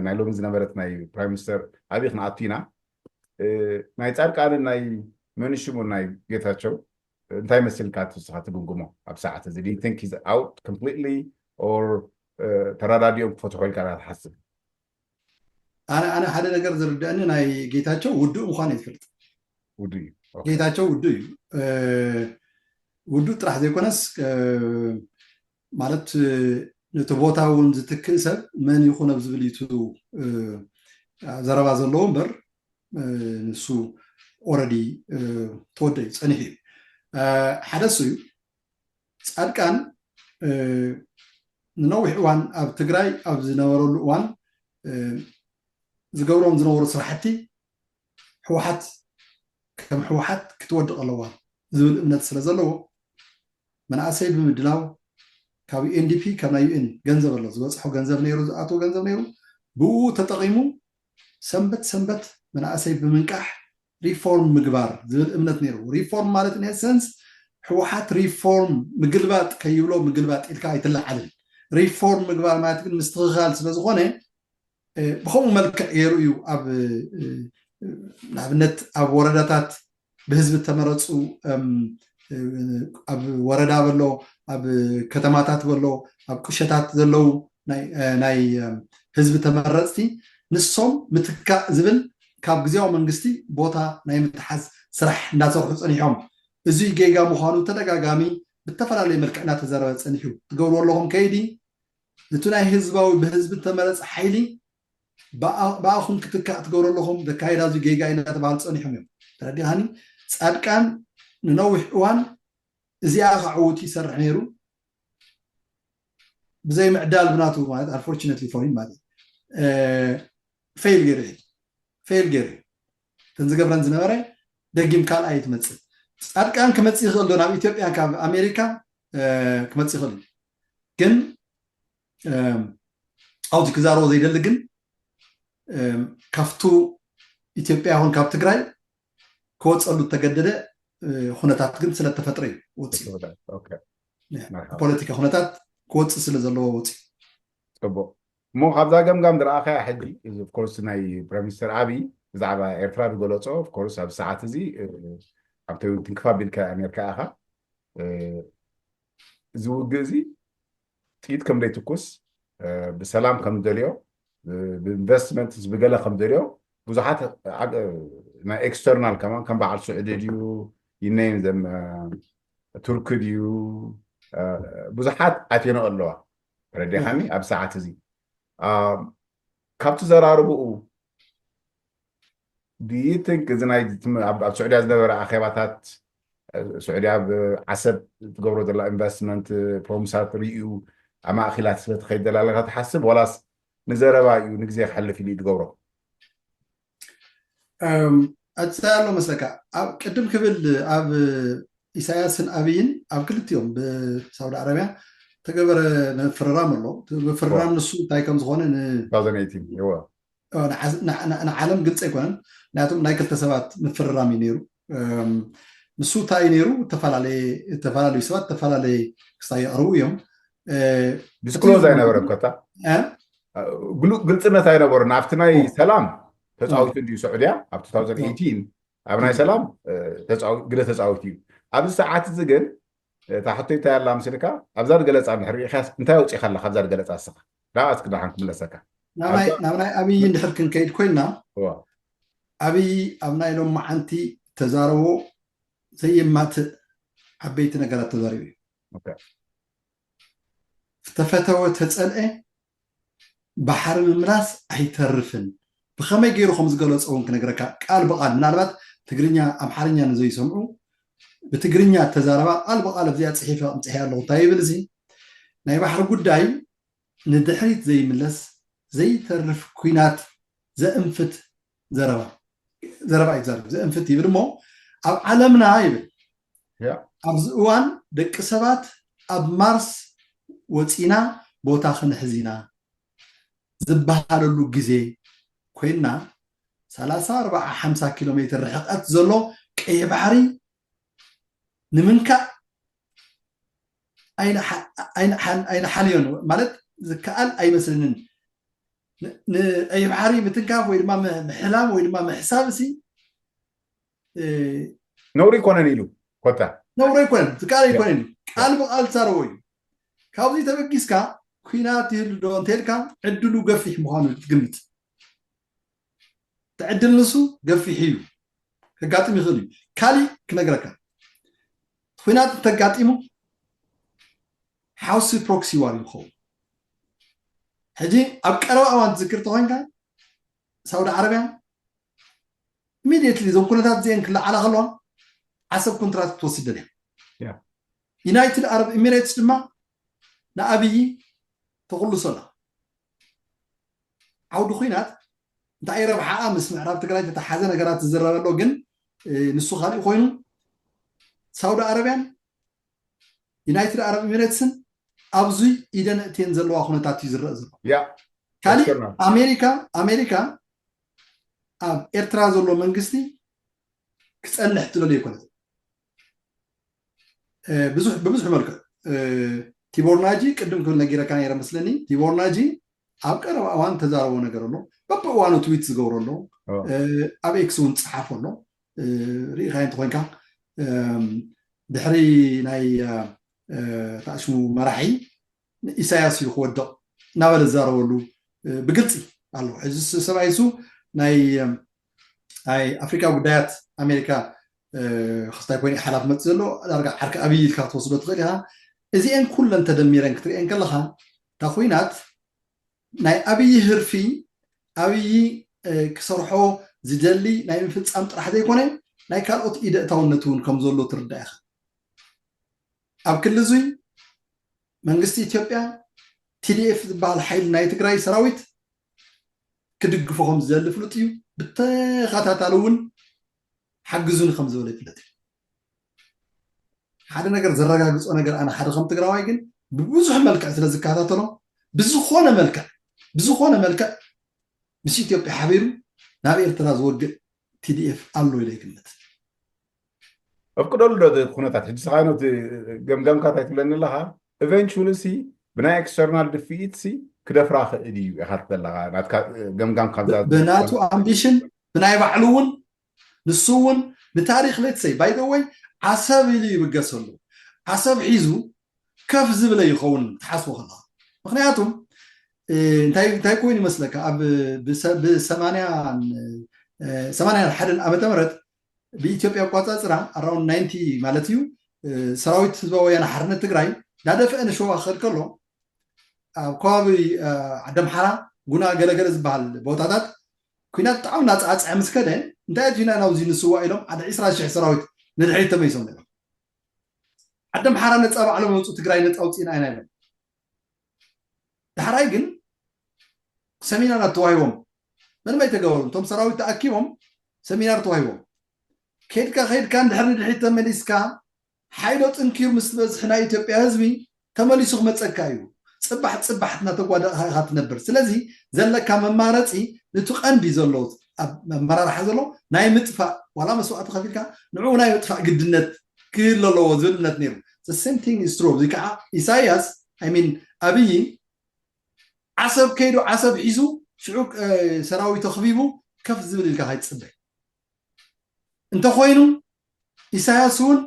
ናይ ሎሚ ዝነበረት ናይ ፕራይም ሚኒስተር ኣብይ ክንኣቱ ኢና። ናይ ፃድቃንን ናይ መንሽሙን ናይ ጌታቸው እንታይ መሲልካ ትስኻ ትግምግሞ ኣብ ሰዓት እዚ? Do you think he's out completely or ተረዳዲኦም ክፈትሑ ኢልካ ትሓስብ? ኣነ ኣነ ሓደ ነገር ዝርድአኒ ናይ ጌታቸው ውዱእ ምዃኑ ይፈልጥ። ውዱእ እዩ። ጌታቸው ውዱእ እዩ። ውዱእ ጥራሕ ዘይኮነስ ማለት ነቲ ቦታ እውን ዝትክእ ሰብ መን ይኹን ኣብ ዝብል እዩ ዘረባ ዘለዎ እምበር ንሱ already ተወደ እዩ ፀኒሑ እዩ። ሓደ እሱ እዩ። ፃድቃን ንነዊሕ እዋን ኣብ ትግራይ ኣብ ዝነበረሉ እዋን ዝገብሮም ዝነበሩ ስራሕቲ ህወሓት ከም ህወሓት ክትወድቕ ኣለዋ ዝብል እምነት ስለ ዘለዎ መናእሰይ ብምድላው ካብ ዩኤንዲፒ ካብ ናይ ዩኤን ገንዘብ ኣሎ ዝበፅሖ ገንዘብ ነይሩ ዝኣትዎ ገንዘብ ነይሩ ብኡ ተጠቒሙ ሰንበት ሰንበት መናእሰይ ብምንቃሕ ሪፎርም ምግባር ዝብል እምነት ነይሩ። ሪፎርም ማለት in essence ህወሓት ሪፎርም ምግልባጥ ከይብሎ ምግልባጥ ኢልካ ኣይትለዓልን። ሪፎርም ምግባር ማለት ግን ምስትኽኻል ስለ ዝኾነ ብከምኡ መልክዕ ገይሩ እዩ ኣብ ንኣብነት ኣብ ወረዳታት ብህዝቢ ተመረፁ ኣብ ወረዳ በሎ ኣብ ከተማታት በሎ ኣብ ቁሸታት ዘለዉ ናይ ህዝቢ ተመረፅቲ ንሶም ምትካእ ዝብል ካብ ግዜያዊ መንግስቲ ቦታ ናይ ምትሓዝ ስራሕ እንዳሰርሑ ፀኒሖም። እዙይ ጌጋ ምዃኑ ተደጋጋሚ ብተፈላለየ መልክዕ እናተዘረበ ፀኒሑ። ትገብርዎ ኣለኹም ከይዲ እቲ ናይ ህዝባዊ ብህዝቢ ተመረፀ ሓይሊ ብኣኹም ክትካእ ትገብሩ ኣለኹም ዘካየዳ እዚ ጌጋ ኢና ተባሃሉ ፀኒሖም እዮም። ተረዲኻኒ? ፃድቃን ንነዊሕ እዋን እዚኣ ከዕውቱ ይሰርሕ ነይሩ። ብዘይ ምዕዳል ብናቱ ማለት unfortunately for him ማለት ፌል ገይሩ እዩ። ፌል ገይሩ እዩ። እተን ዝገብረን ዝነበረ ደጊም ካልኣይ ትመፅእ። ፃድቃን ክመፅእ ይኽእል ዶ ናብ ኢትዮጵያ ካብ ኣሜሪካ? ክመፅእ ይኽእል እዩ። ግን ኣብዚ ክዛረቦ ዘይደሊ ግን ካብቱ ኢትዮጵያ ይኹን ካብ ትግራይ ክወፀሉ እተገደደ ኩነታት ግን ስለተፈጥረ እዩ ወፂኡ። ፖለቲካ ኩነታት ክወፅእ ስለ ዘለዎ ወፂኡ። ፅቡቅ እሞ ካብዛ ገምጋም ዝረኣኸያ ሕጂ ኮርስ ናይ ፕራይም ሚኒስተር ኣብይ ብዛዕባ ኤርትራ ዝገለፆ ኮርስ ኣብ ሰዓት እዚ ኣብቲ ትንክፋ ቢልካ ኣሜሪካ ኢኻ እዚ ውግእ እዚ ጥይት ከም ዘይትኩስ ብሰላም ከም ደልዮ ብኢንቨስትመንት ብገለ ከም ደልዮ ብዙሓት ናይ ኤክስተርናል ከማን ከም በዓል ስዑዲ ድዩ ይነይም ዘም ቱርኪ ድዩ ብዙሓት ኣትየንኦ ኣለዋ ረዲኻኒ ኣብ ሰዓት እዚ ካብቲ ዘራርብኡ ድይትንክ እዚ ናይ ኣብ ስዑድያ ዝነበረ ኣኼባታት ስዑድያ ኣብ ዓሰብ ትገብሮ ዘላ ኢንቨስትመንት ፕሮምሳት ርእዩ ኣማእኪላት ስለ ትኸይድ ዘላ ኣለካ ትሓስብ ዋላስ ንዘረባ እዩ ንግዜ ክሕልፍ ኢሉ እዩ ትገብሮ ኣፀ ኣሎ መስለካ ቅድም ክብል ኣብ ኢሳያስን ኣብይን ኣብ ክልቲኦም ብሳውዲ ዓረብያ ተገበረ ምፍርራም ኣሎ ምፍርራም ንሱ እንታይ ከም ዝኾነ ንዓለም ግልፂ ኣይኮነን ምክንያቱም ናይ ክልተ ሰባት ምፍርራም እዩ ነይሩ ንሱ እንታይ ነይሩ ዝተፈላለዩ ሰባት ዝተፈላለየ ክስታይ የቕርቡ እዮም ዲስክሎዝ ኣይነበረ ኮታ ግልፅነት ኣይነበሩ ናብቲ ናይ ሰላም ተፃዊቱ እንዲዩ ስዑድያ ኣብ ኣብ ናይ ሰላም ግደ ተፃዊቱ እዩ ኣብዚ ሰዓት እዚ ግን እታ ሕቶይ እንታይ ኣላ ምስልካ ኣብዛ ገለፃ እንድሕር ርኢኻስ እንታይ ኣውፂእካ ኣለካ ኣብዛ ገለፃ እስኻ ዳኣ እስኪ ደሓን ክምለሰካ ናብ ናይ ኣብይ እንድሕር ክንከይድ ኮይና ኣብይ ኣብ ናይ ሎም መዓንቲ ተዛረቦ ዘየማትእ ዓበይቲ ነገራት ተዛሪቡ እዩ ዝተፈተወ ተፀልአ ባሕሪ ምምላስ ኣይተርፍን ብኸመይ ገይሩ ከም ዝገለፆ እውን ክነግረካ ቃል ብቃል ምናልባት ትግርኛ ኣምሓርኛ ንዘይሰምዑ ብትግርኛ ተዛረባ ቃል ብቃል ኣብዚኣ ፅሒፈ ቅምፅሒ ኣለኹ እንታይ ይብል እዚ ናይ ባሕሪ ጉዳይ ንድሕሪት ዘይምለስ ዘይተርፍ ኩናት ዘእንፍት ዘረባ ዘረባ እዩ ዘረብ ዘእንፍት ይብል እሞ ኣብ ዓለምና ይብል ኣብዚ እዋን ደቂ ሰባት ኣብ ማርስ ወፂና ቦታ ክንሕዝ ኢና ዝበሃለሉ ግዜ ኮይና ሰላሳ ኣርባዓ ሓምሳ ኪሎ ሜትር ርሕቀት ዘሎ ቀይ ባሕሪ ንምንካእ ኣይንሓልዮን ማለት ዝከኣል ኣይመስልንን ንቀይ ባሕሪ ምትንካፍ ወይ ድማ ምሕላም ወይ ድማ ምሕሳብ ሲ ነውሪ ይኮነን ኢሉ ኮታ ነውሪ ኣይኮነን ዝከኣል ኣይኮነን ቃል ብቃል ትዛረቦ እዩ ካብዚ ተበጊስካ ኩናት ይህሉ ዶ እንተልካ ዕድሉ ገፊሕ ምኳኑ ትግምት ትዕድል ንሱ ገፊሕ እዩ ከጋጥም ይኽእል እዩ ካሊእ ክነግረካ ኩናት እንተጋጢሙ ሓውሲ ፕሮክሲ ዋር ይኸውን ሕጂ ኣብ ቀረባ እዋን ትዝክር ተኮይንካ ሳውዲ ዓረብያ ኢሚድየትሊ እዞም ኩነታት እዚአን ክለዓላ ከለዋ ዓሰብ ኮንትራት ክትወስደን እያ ዩናይትድ ኣረብ ኤሚሬትስ ድማ ንኣብዪ ተቕልሶ ኣላ ዓውዲ ኩናት እንታይ ረብሓኣ ምስ ምዕራብ ትግራይ ዝተተሓዘ ነገራት ዝዝረበ ኣሎ ግን ንሱ ካሊእ ኮይኑ ሳውዲ ኣረብያን ዩናይትድ ኣረብ ኤሚሬትስን ኣብዚ ኢደን እትየን ዘለዋ ኩነታት እዩ ዝረአ ዘሎ ካሊእ ኣሜሪካ ኣሜሪካ ኣብ ኤርትራ ዘሎ መንግስቲ ክፀንሕ ትደልዮ ይኮነት ብዙሕ ብብዙሕ መልክዕ ቲቦር ናጂ ቅድም ክብል ነጊረካ ነይረ መስለኒ። ቲቦር ናጂ ኣብ ቀረባ እዋን ተዛረቦ ነገር ኣሎ፣ በብእዋኑ ትዊት ዝገብሮ ኣሎ። ኣብ ኤክስ እውን ፀሓፎ ኣሎ። ርኢኻዮ እንተኮይንካ ድሕሪ ናይ ታሽሙ መራሒ ኢሳያስ እዩ ክወድቕ እናበለ ዝዛረበሉ ብግልፂ ኣሎ። ሕዚ ሰብኣይ እሱ ናይ ኣፍሪካ ጉዳያት ኣሜሪካ ክስታይ ኮይኑ ሓላፍነት ዘሎ ዳርጋ ዓርኪ ኣብይ ኢልካ ክትወስዶ ትኽእል ኢኻ። እዚአን ኩለን ተደሚረን ክትሪአን ከለኻ እታ ኩናት ናይ ኣብይ ህርፊ ኣብይ ክሰርሖ ዝደሊ ናይ ምፍፃም ጥራሕ ዘይኮነ ናይ ካልኦት ኢደ እታውነት እውን ከም ዘሎ ትርዳእ ኢኻ። ኣብ ክሊ እዙይ መንግስቲ ኢትዮጵያ ቲዲኤፍ ዝበሃል ሓይሊ ናይ ትግራይ ሰራዊት ክድግፎ ከም ዝደሊ ፍሉጥ እዩ። ብተኸታታሊ እውን ሓግዙኒ ከም ዝበለ ይፍለጥ እዩ። ሓደ ነገር ዘረጋግፆ ነገር ኣነ ሓደ ከም ትግራዋይ ግን ብብዙሕ መልክዕ ስለ ዝከታተሎ ብዝኾነ መልክዕ ብዝኾነ መልክዕ ምስ ኢትዮጵያ ሓቢሩ ናብ ኤርትራ ዝወግእ ቲዲኤፍ ኣሎ ኢለ ይግምት። ኣፍቅደሉ ዶ እቲ ኩነታት ሕጂ ስኻ ነቲ ገምጋምካ እንታይ ትብለኒ ኣለኻ? ኢቨንቹሊ ሲ ብናይ ኤክስተርናል ድፍኢት ሲ ክደፍራ ክእል እዩ ኢኻ ትብለኻ ናትካ ገምጋም ካብዛ ብናቱ ኣምቢሽን ብናይ ባዕሉ እውን ንሱ እውን ንታሪክ ሌትሰይ ባይደወይ ዓሰብ ኢሉ ይብገሰሉ ዓሰብ ሒዙ ከፍ ዝብለ ይኸውን ትሓስቦ ከለካ። ምክንያቱም እንታይ እንታይ ኮይኑ ይመስለካ ኣብ ብሰማንያ ሰማንያ ሓደን ዓመተ ምህረት ብኢትዮጵያ ኣቋፃፅራ ኣራውንድ ናይንቲ ማለት እዩ ሰራዊት ህዝባዊ ወያነ ሓርነት ትግራይ ዳደፍአ ንሸዋ ክኸድ ከሎ ኣብ ከባቢ ዓደምሓራ ጉና ገለገለ ዝበሃል ቦታታት ኩናት ብጣዕሚ እናፀዓፀዐ ምስ ከደ እንታይ ኣቲና ናብዚ ንስዋ ኢሎም ሓደ ዒስራ ሽሕ ሰራዊት ንድሕሪት ተመይሶም ነይሮም። ዓደምሓራ ነፃ ባዕሎም መፁ ትግራይ ነፃ ኣውፅእና ኢና ኢሎም። ዳሕራይ ግን ሰሚናራት ተዋሂቦም ምንም ኣይተገበሩን። እቶም ሰራዊት ተኣኪቦም ሰሚናር ተዋሂቦም ከይድካ ከይድካ እንድሕር ንድሕሪት ተመሊስካ ሓይሎ ጥንኪሩ ምስ ዝበዝሕ ናይ ኢትዮጵያ ህዝቢ ተመሊሱ ክመፀካ እዩ። ፅባሕ ፅባሕ እናተጓዳእካ ኢካ ትነብር። ስለዚ ዘለካ መማረፂ ንቱ ቀንዲ ዘሎ ኣብ መመራርሓ ዘሎ ናይ ምጥፋእ ዋላ መስዋእቲ ከፊልካ ንዕኡ ናይ ምጥፋእ ግድነት ክህል ኣለዎ ዝብል እምነት ነይሩ። The same thing is true። እዚ ከዓ ኢሳያስ I mean ኣብይ ዓሰብ ከይዱ ዓሰብ ሒዙ ሽዑ ሰራዊት ኣኽቢቡ ከፍ ዝብል ኢልካ ካይትፅበ እንተኮይኑ ኢሳያስ እውን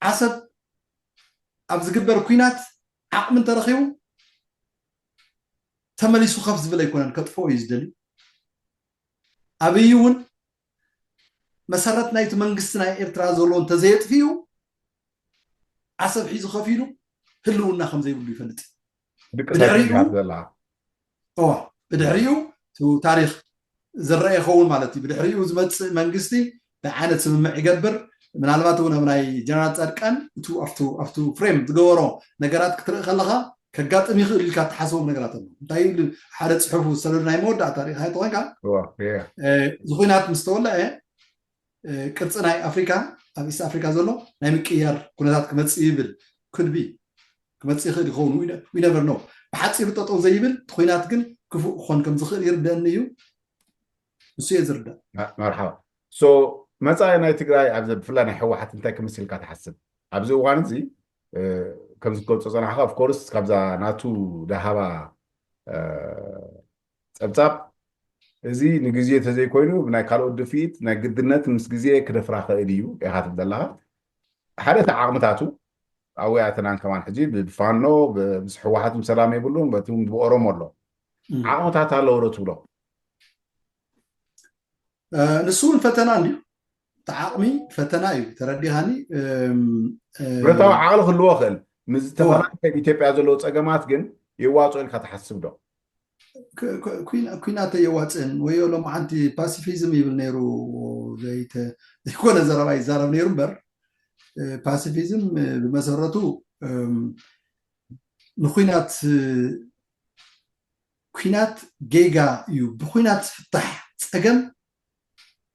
ዓሰብ ኣብ ዝግበር ኩናት ዓቕሚ እንተረኺቡ ተመሊሱ ከፍ ዝብል ኣይኮነን፣ ከጥፍኦ እዩ ዝደሊ። ኣብይ እውን መሰረት ናይቲ መንግስቲ ናይ ኤርትራ ዘሎ እንተዘየጥፍኡ ዓሰብ ሒዙ ከፊሉ ህልውና ከም ዘይብሉ ይፈልጥ እዩ። ድቅሳት ዘላ እዋ ብድሕሪኡ ታሪክ ዝረአ ይኸውን ማለት እዩ። ብድሕሪኡ ዝመፅእ መንግስቲ እንታይ ዓይነት ስምምዕ ይገብር? ምናልባት እውን ኣብ ናይ ጀነራል ፃድቃን እቱ ኣብቱ ኣብቱ ፍሬም ዝገበሮ ነገራት ክትርኢ ከለካ ከጋጥም ይኽእል ኢልካ እትሓስቦም ነገራት ኣሎ። እንታይ ኢሉ ሓደ ፅሑፍ ዝሰደዱ ናይ መወዳእታ ሪኢካ ተኮይንካ እዚ ኩናት ምስ ተወለዐ ቅርፂ ናይ ኣፍሪካ ኣብ ኢስት ኣፍሪካ ዘሎ ናይ ምቅያር ኩነታት ክመፅእ ይብል ኩድቢ ክመፅእ ይኽእል ይኸውን። We never know። ብሓፂሩ ጠጠው ዘይብል እቲ ኩናት ግን ክፉእ ክኾን ከም ዝኽእል ይርደአኒ እዩ። ንሱ እየ ዝርዳእ። መርሓባ። So መፃኢ ናይ ትግራይ ኣብዚ ብፍላይ ናይ ህወሓት እንታይ ክምስል ኢልካ ትሓስብ? ኣብዚ እዋን እዚ ከምዚ ክትገልፆ ዝፀናሕካ of course ካብዛ ናቱ ደሃባ ፀብፃብ እዚ ንግዜ ተዘይኮይኑ ብናይ ካልኦት ድፍኢት ናይ ግድነት ምስ ግዜ ክደፍራ ክእል እዩ ኢኻ ትብል ዘለኻ። ሓደ እቲ ዓቕምታቱ ኣወያተናን ከማን ሕጂ ብፋኖ ምስ ህወሓት ሰላም የብሉን በቲ ብኦሮሞ ኣሎ ዓቕምታት ኣለዎ ዶ ትብሎ? ንሱ እውን ፈተና እንድዩ። እቲ ዓቕሚ ፈተና እዩ። ተረዲኻኒ? ብረታዊ ዓቕሊ ክህልዎ ክእል ምስ ዝተፈላለዩ ኢትዮጵያ ዘለዉ ፀገማት ግን የዋፅኦ ኢልካ ትሓስብ ዶ? ኩናት ኣየዋፅእን ወዮ ሎም ሓንቲ ፓሲፊዝም ይብል ነይሩ ዘይኮነ ዘረባ ይዛረብ ነይሩ እምበር ፓሲፊዝም ብመሰረቱ ንኩናት ኩናት ጌጋ እዩ። ብኩናት ዝፍታሕ ፀገም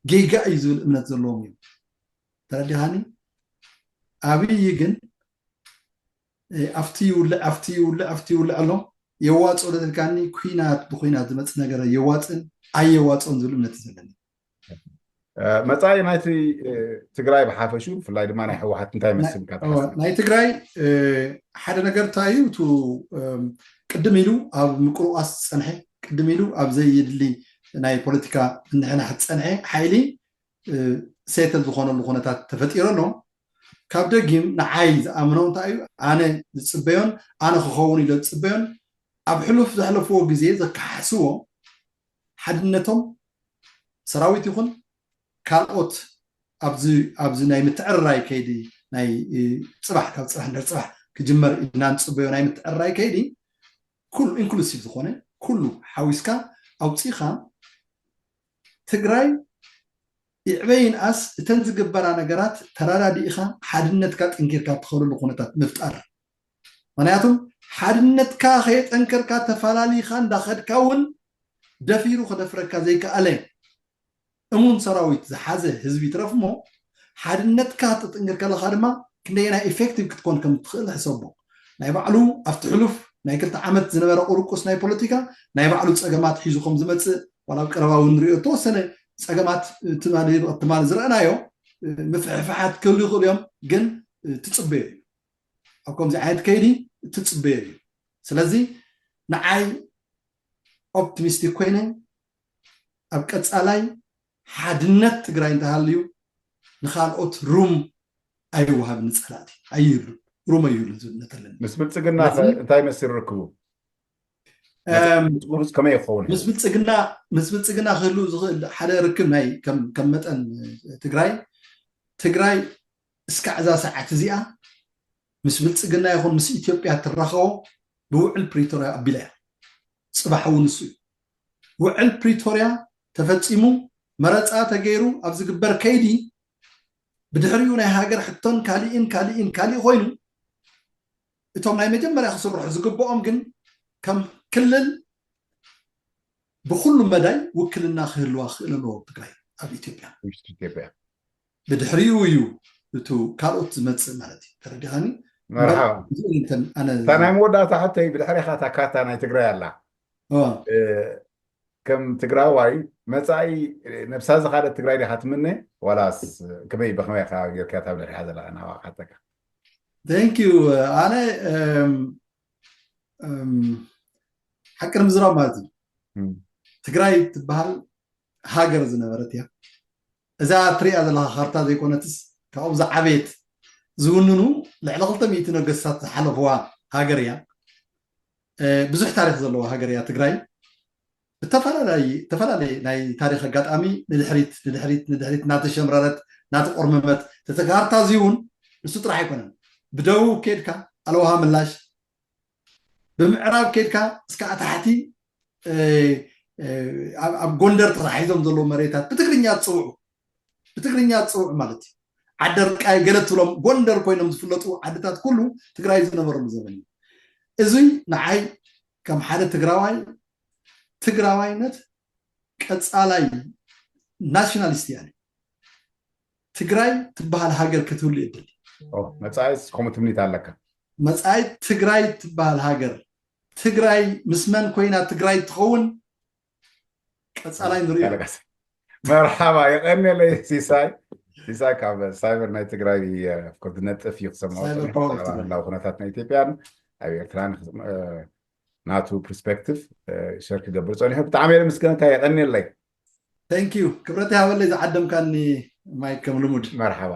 ጌጋ እዩ ዝብል እምነት ዘለዎም እዩ። ተረዲኻኒ? ኣብይ ግን ኣብቲ ይውልዕ ኣብቲ ይውልዕ ኣብቲ ይውልዕ ኣሎ። የዋፅኦ ዶ ትልካኒ? ኩናት ብኩናት ዝመፅእ ነገር የዋፅእን ኣየዋፅኦን ዝብል እምነት እዩ ዘለኒ። መፃኢ ናይቲ ትግራይ ብሓፈሹ ብፍላይ ድማ ናይ ህወሓት እንታይ መስል? ናይ ትግራይ ሓደ ነገር እንታይ እዩ? ቅድም ኢሉ ኣብ ምቅርቋስ ዝፀንሐ፣ ቅድም ኢሉ ኣብ ዘይድሊ ናይ ፖለቲካ ምንሕናሕ ዝፀንሐ ሓይሊ ሴትል ዝኾነሉ ኩነታት ተፈጢሩ ኣሎ። ካብ ደጊም ንዓይ ዝኣምኖ እንታይ እዩ? ኣነ ዝፅበዮን ኣነ ክኸውን ኢለ ዝፅበዮን ኣብ ሕሉፍ ዘሕለፍዎ ግዜ ዘከሓስዎ ሓድነቶም ሰራዊት ይኹን ካልኦት ኣብዚ ናይ ምትዕርራይ ከይዲ ናይ ፅባሕ ካብ ፅባሕ እንድሕር ፅባሕ ክጅመር ኢና ንፅበዮ ናይ ምትዕርራይ ከይዲ ኩሉ ኢንክሉሲቭ ዝኾነ ኩሉ ሓዊስካ ኣውፂእኻ ትግራይ ይዕበይ ይንኣስ እተን ዝግበራ ነገራት ተረዳዲእኻ ሓድነትካ ጠንኪርካ ትኸደሉ ኩነታት ምፍጣር። ምክንያቱም ሓድነትካ ከየጠንከርካ ተፈላሊኻ እንዳኸድካ እውን ደፊሩ ከደፍረካ ዘይከኣለ እሙን ሰራዊት ዝሓዘ ህዝቢ ይትረፍ እሞ ሓድነትካ ተጠንክር ከለካ ድማ ክንደየናይ ኢፌክቲቭ ክትኮን ከም ትኽእል ሕሰቦ። ናይ ባዕሉ ኣብቲ ሕሉፍ ናይ ክልተ ዓመት ዝነበረ ቁርቁስ ናይ ፖለቲካ ናይ ባዕሉ ፀገማት ሒዙ ከም ዝመፅእ ዋላ ኣብ ቀረባ እውን ንሪኦ። ተወሰነ ፀገማት ትማሊ ዝረአናዮ ምፍሕፍሓት ክህሉ ይኽእሉ እዮም፣ ግን ትፅበዮ እዩ። ኣብ ከምዚ ዓይነት ከይዲ ትፅበዮ እዩ። ስለዚ ንዓይ ኦፕቲሚስቲክ ኮይነ ኣብ ቀፃላይ ሓድነት ትግራይ እንተሃልዩ ንካልኦት ሩም ኣይወሃብ ንፀላእቲ ኣይህሉ ሩም ኣይህሉ ዝብነተለን ምስ ብልፅግና እንታይ መሲሉ ርክቡ? ሩስ ከመይ ይኸውን? ምስ ብልፅግና ክህሉ ዝኽእል ሓደ ርክብ ናይ ከም መጠን ትግራይ ትግራይ እስካዕ እዛ ሰዓት እዚኣ ምስ ብልፅግና ይኹን ምስ ኢትዮጵያ ትራኸቦ ብውዕል ፕሪቶርያ ኣቢላ እያ። ፅባሕ እውን ንሱ እዩ። ውዕል ፕሪቶርያ ተፈፂሙ መረፃ ተገይሩ ኣብ ዝግበር ከይዲ ብድሕሪኡ ናይ ሃገር ሕቶን ካሊእን ካሊእን ካሊእ ኮይኑ እቶም ናይ መጀመርያ ክስርሑ ዝግብኦም ግን ከም ክልል ብኩሉ መዳይ ውክልና ክህልዋ ክኽእል ኣለዎ ትግራይ ኣብ ኢትዮጵያ። ብድሕሪኡ እዩ እቱ ካልኦት ዝመፅእ ማለት እዩ። ተረዲኻኒ? እታ ናይ መወዳእታ ሕቶይ ብድሕሪኻ እታ ካርታ ናይ ትግራይ ኣላ። ከም ትግራዋይ መፃኢ ነብሳ ዝካለት ትግራይ ዲኻ ትምነ ዋላስ ከመይ ብከመይ ካ ጌርካ እታ ብድሕሪኻ ዘላ ናባኻ ሓተካ? Thank you ኣነ ሓቂ ንምዝራብ ማለት እዩ ትግራይ ትበሃል ሃገር ዝነበረት እያ። እዛ ትሪኣ ዘለካ ካርታ ዘይኮነትስ ካብኡ ዝዓበየት ዝውንኑ ልዕሊ ክልተ ሚእቲ ነገስታት ዝሓለፍዋ ሃገር እያ። ብዙሕ ታሪክ ዘለዋ ሃገር እያ ትግራይ። ብተፈላለየ ናይ ታሪክ ኣጋጣሚ ንድሕሪት ንድሕሪት ንድሕሪት እናተሸምረረት እናተቆርመመት ተተካርታ እዚ እውን ንሱ ጥራሕ ኣይኮነን። ብደቡብ ኬድካ ኣለውሃ ምላሽ፣ ብምዕራብ ኬድካ እስካዕ ታሕቲ ኣብ ጎንደር ተታሒዞም ዘለዉ መሬታት ብትግርኛ ዝፅውዑ ብትግርኛ ዝፅውዑ ማለት እዩ። ዓደርቃይ ገለ ትብሎም ጎንደር ኮይኖም ዝፍለጡ ዓድታት ኩሉ ትግራይ ዝነበረሉ ዘበን እዩ። እዚ ንዓይ ከም ሓደ ትግራዋይ ትግራዋይነት ቀፃላይ ናሽናሊስት እያ። ትግራይ ትበሃል ሃገር ክትህሉ የድሊ። መፃኢስ ከምኡ ትምኒት ኣለካ? መፃኢት ትግራይ ትበሃል ሃገር ትግራይ ምስ መን ኮይና ትግራይ ትኸውን ቀፃላይ ንሪኦ። መርሓባ የቀንየለይ ሲሳይ። ሲሳይ ካብ ሳይበር ናይ ትግራይ ዝነጥፍ እዩ ክሰምዖ ላው ኩነታት ናይ ኢትዮጵያን ኣብ ኤርትራን ናቱ ፐርስፔክቲቭ ሸር ክገብር ፀኒሑ። ብጣዕሚ እየ ምስገነካ። የቀንየለይ። Thank you ክብረት ይሃበለይ ዝዓደምካኒ ማይክ ከም ልሙድ። መርሓባ።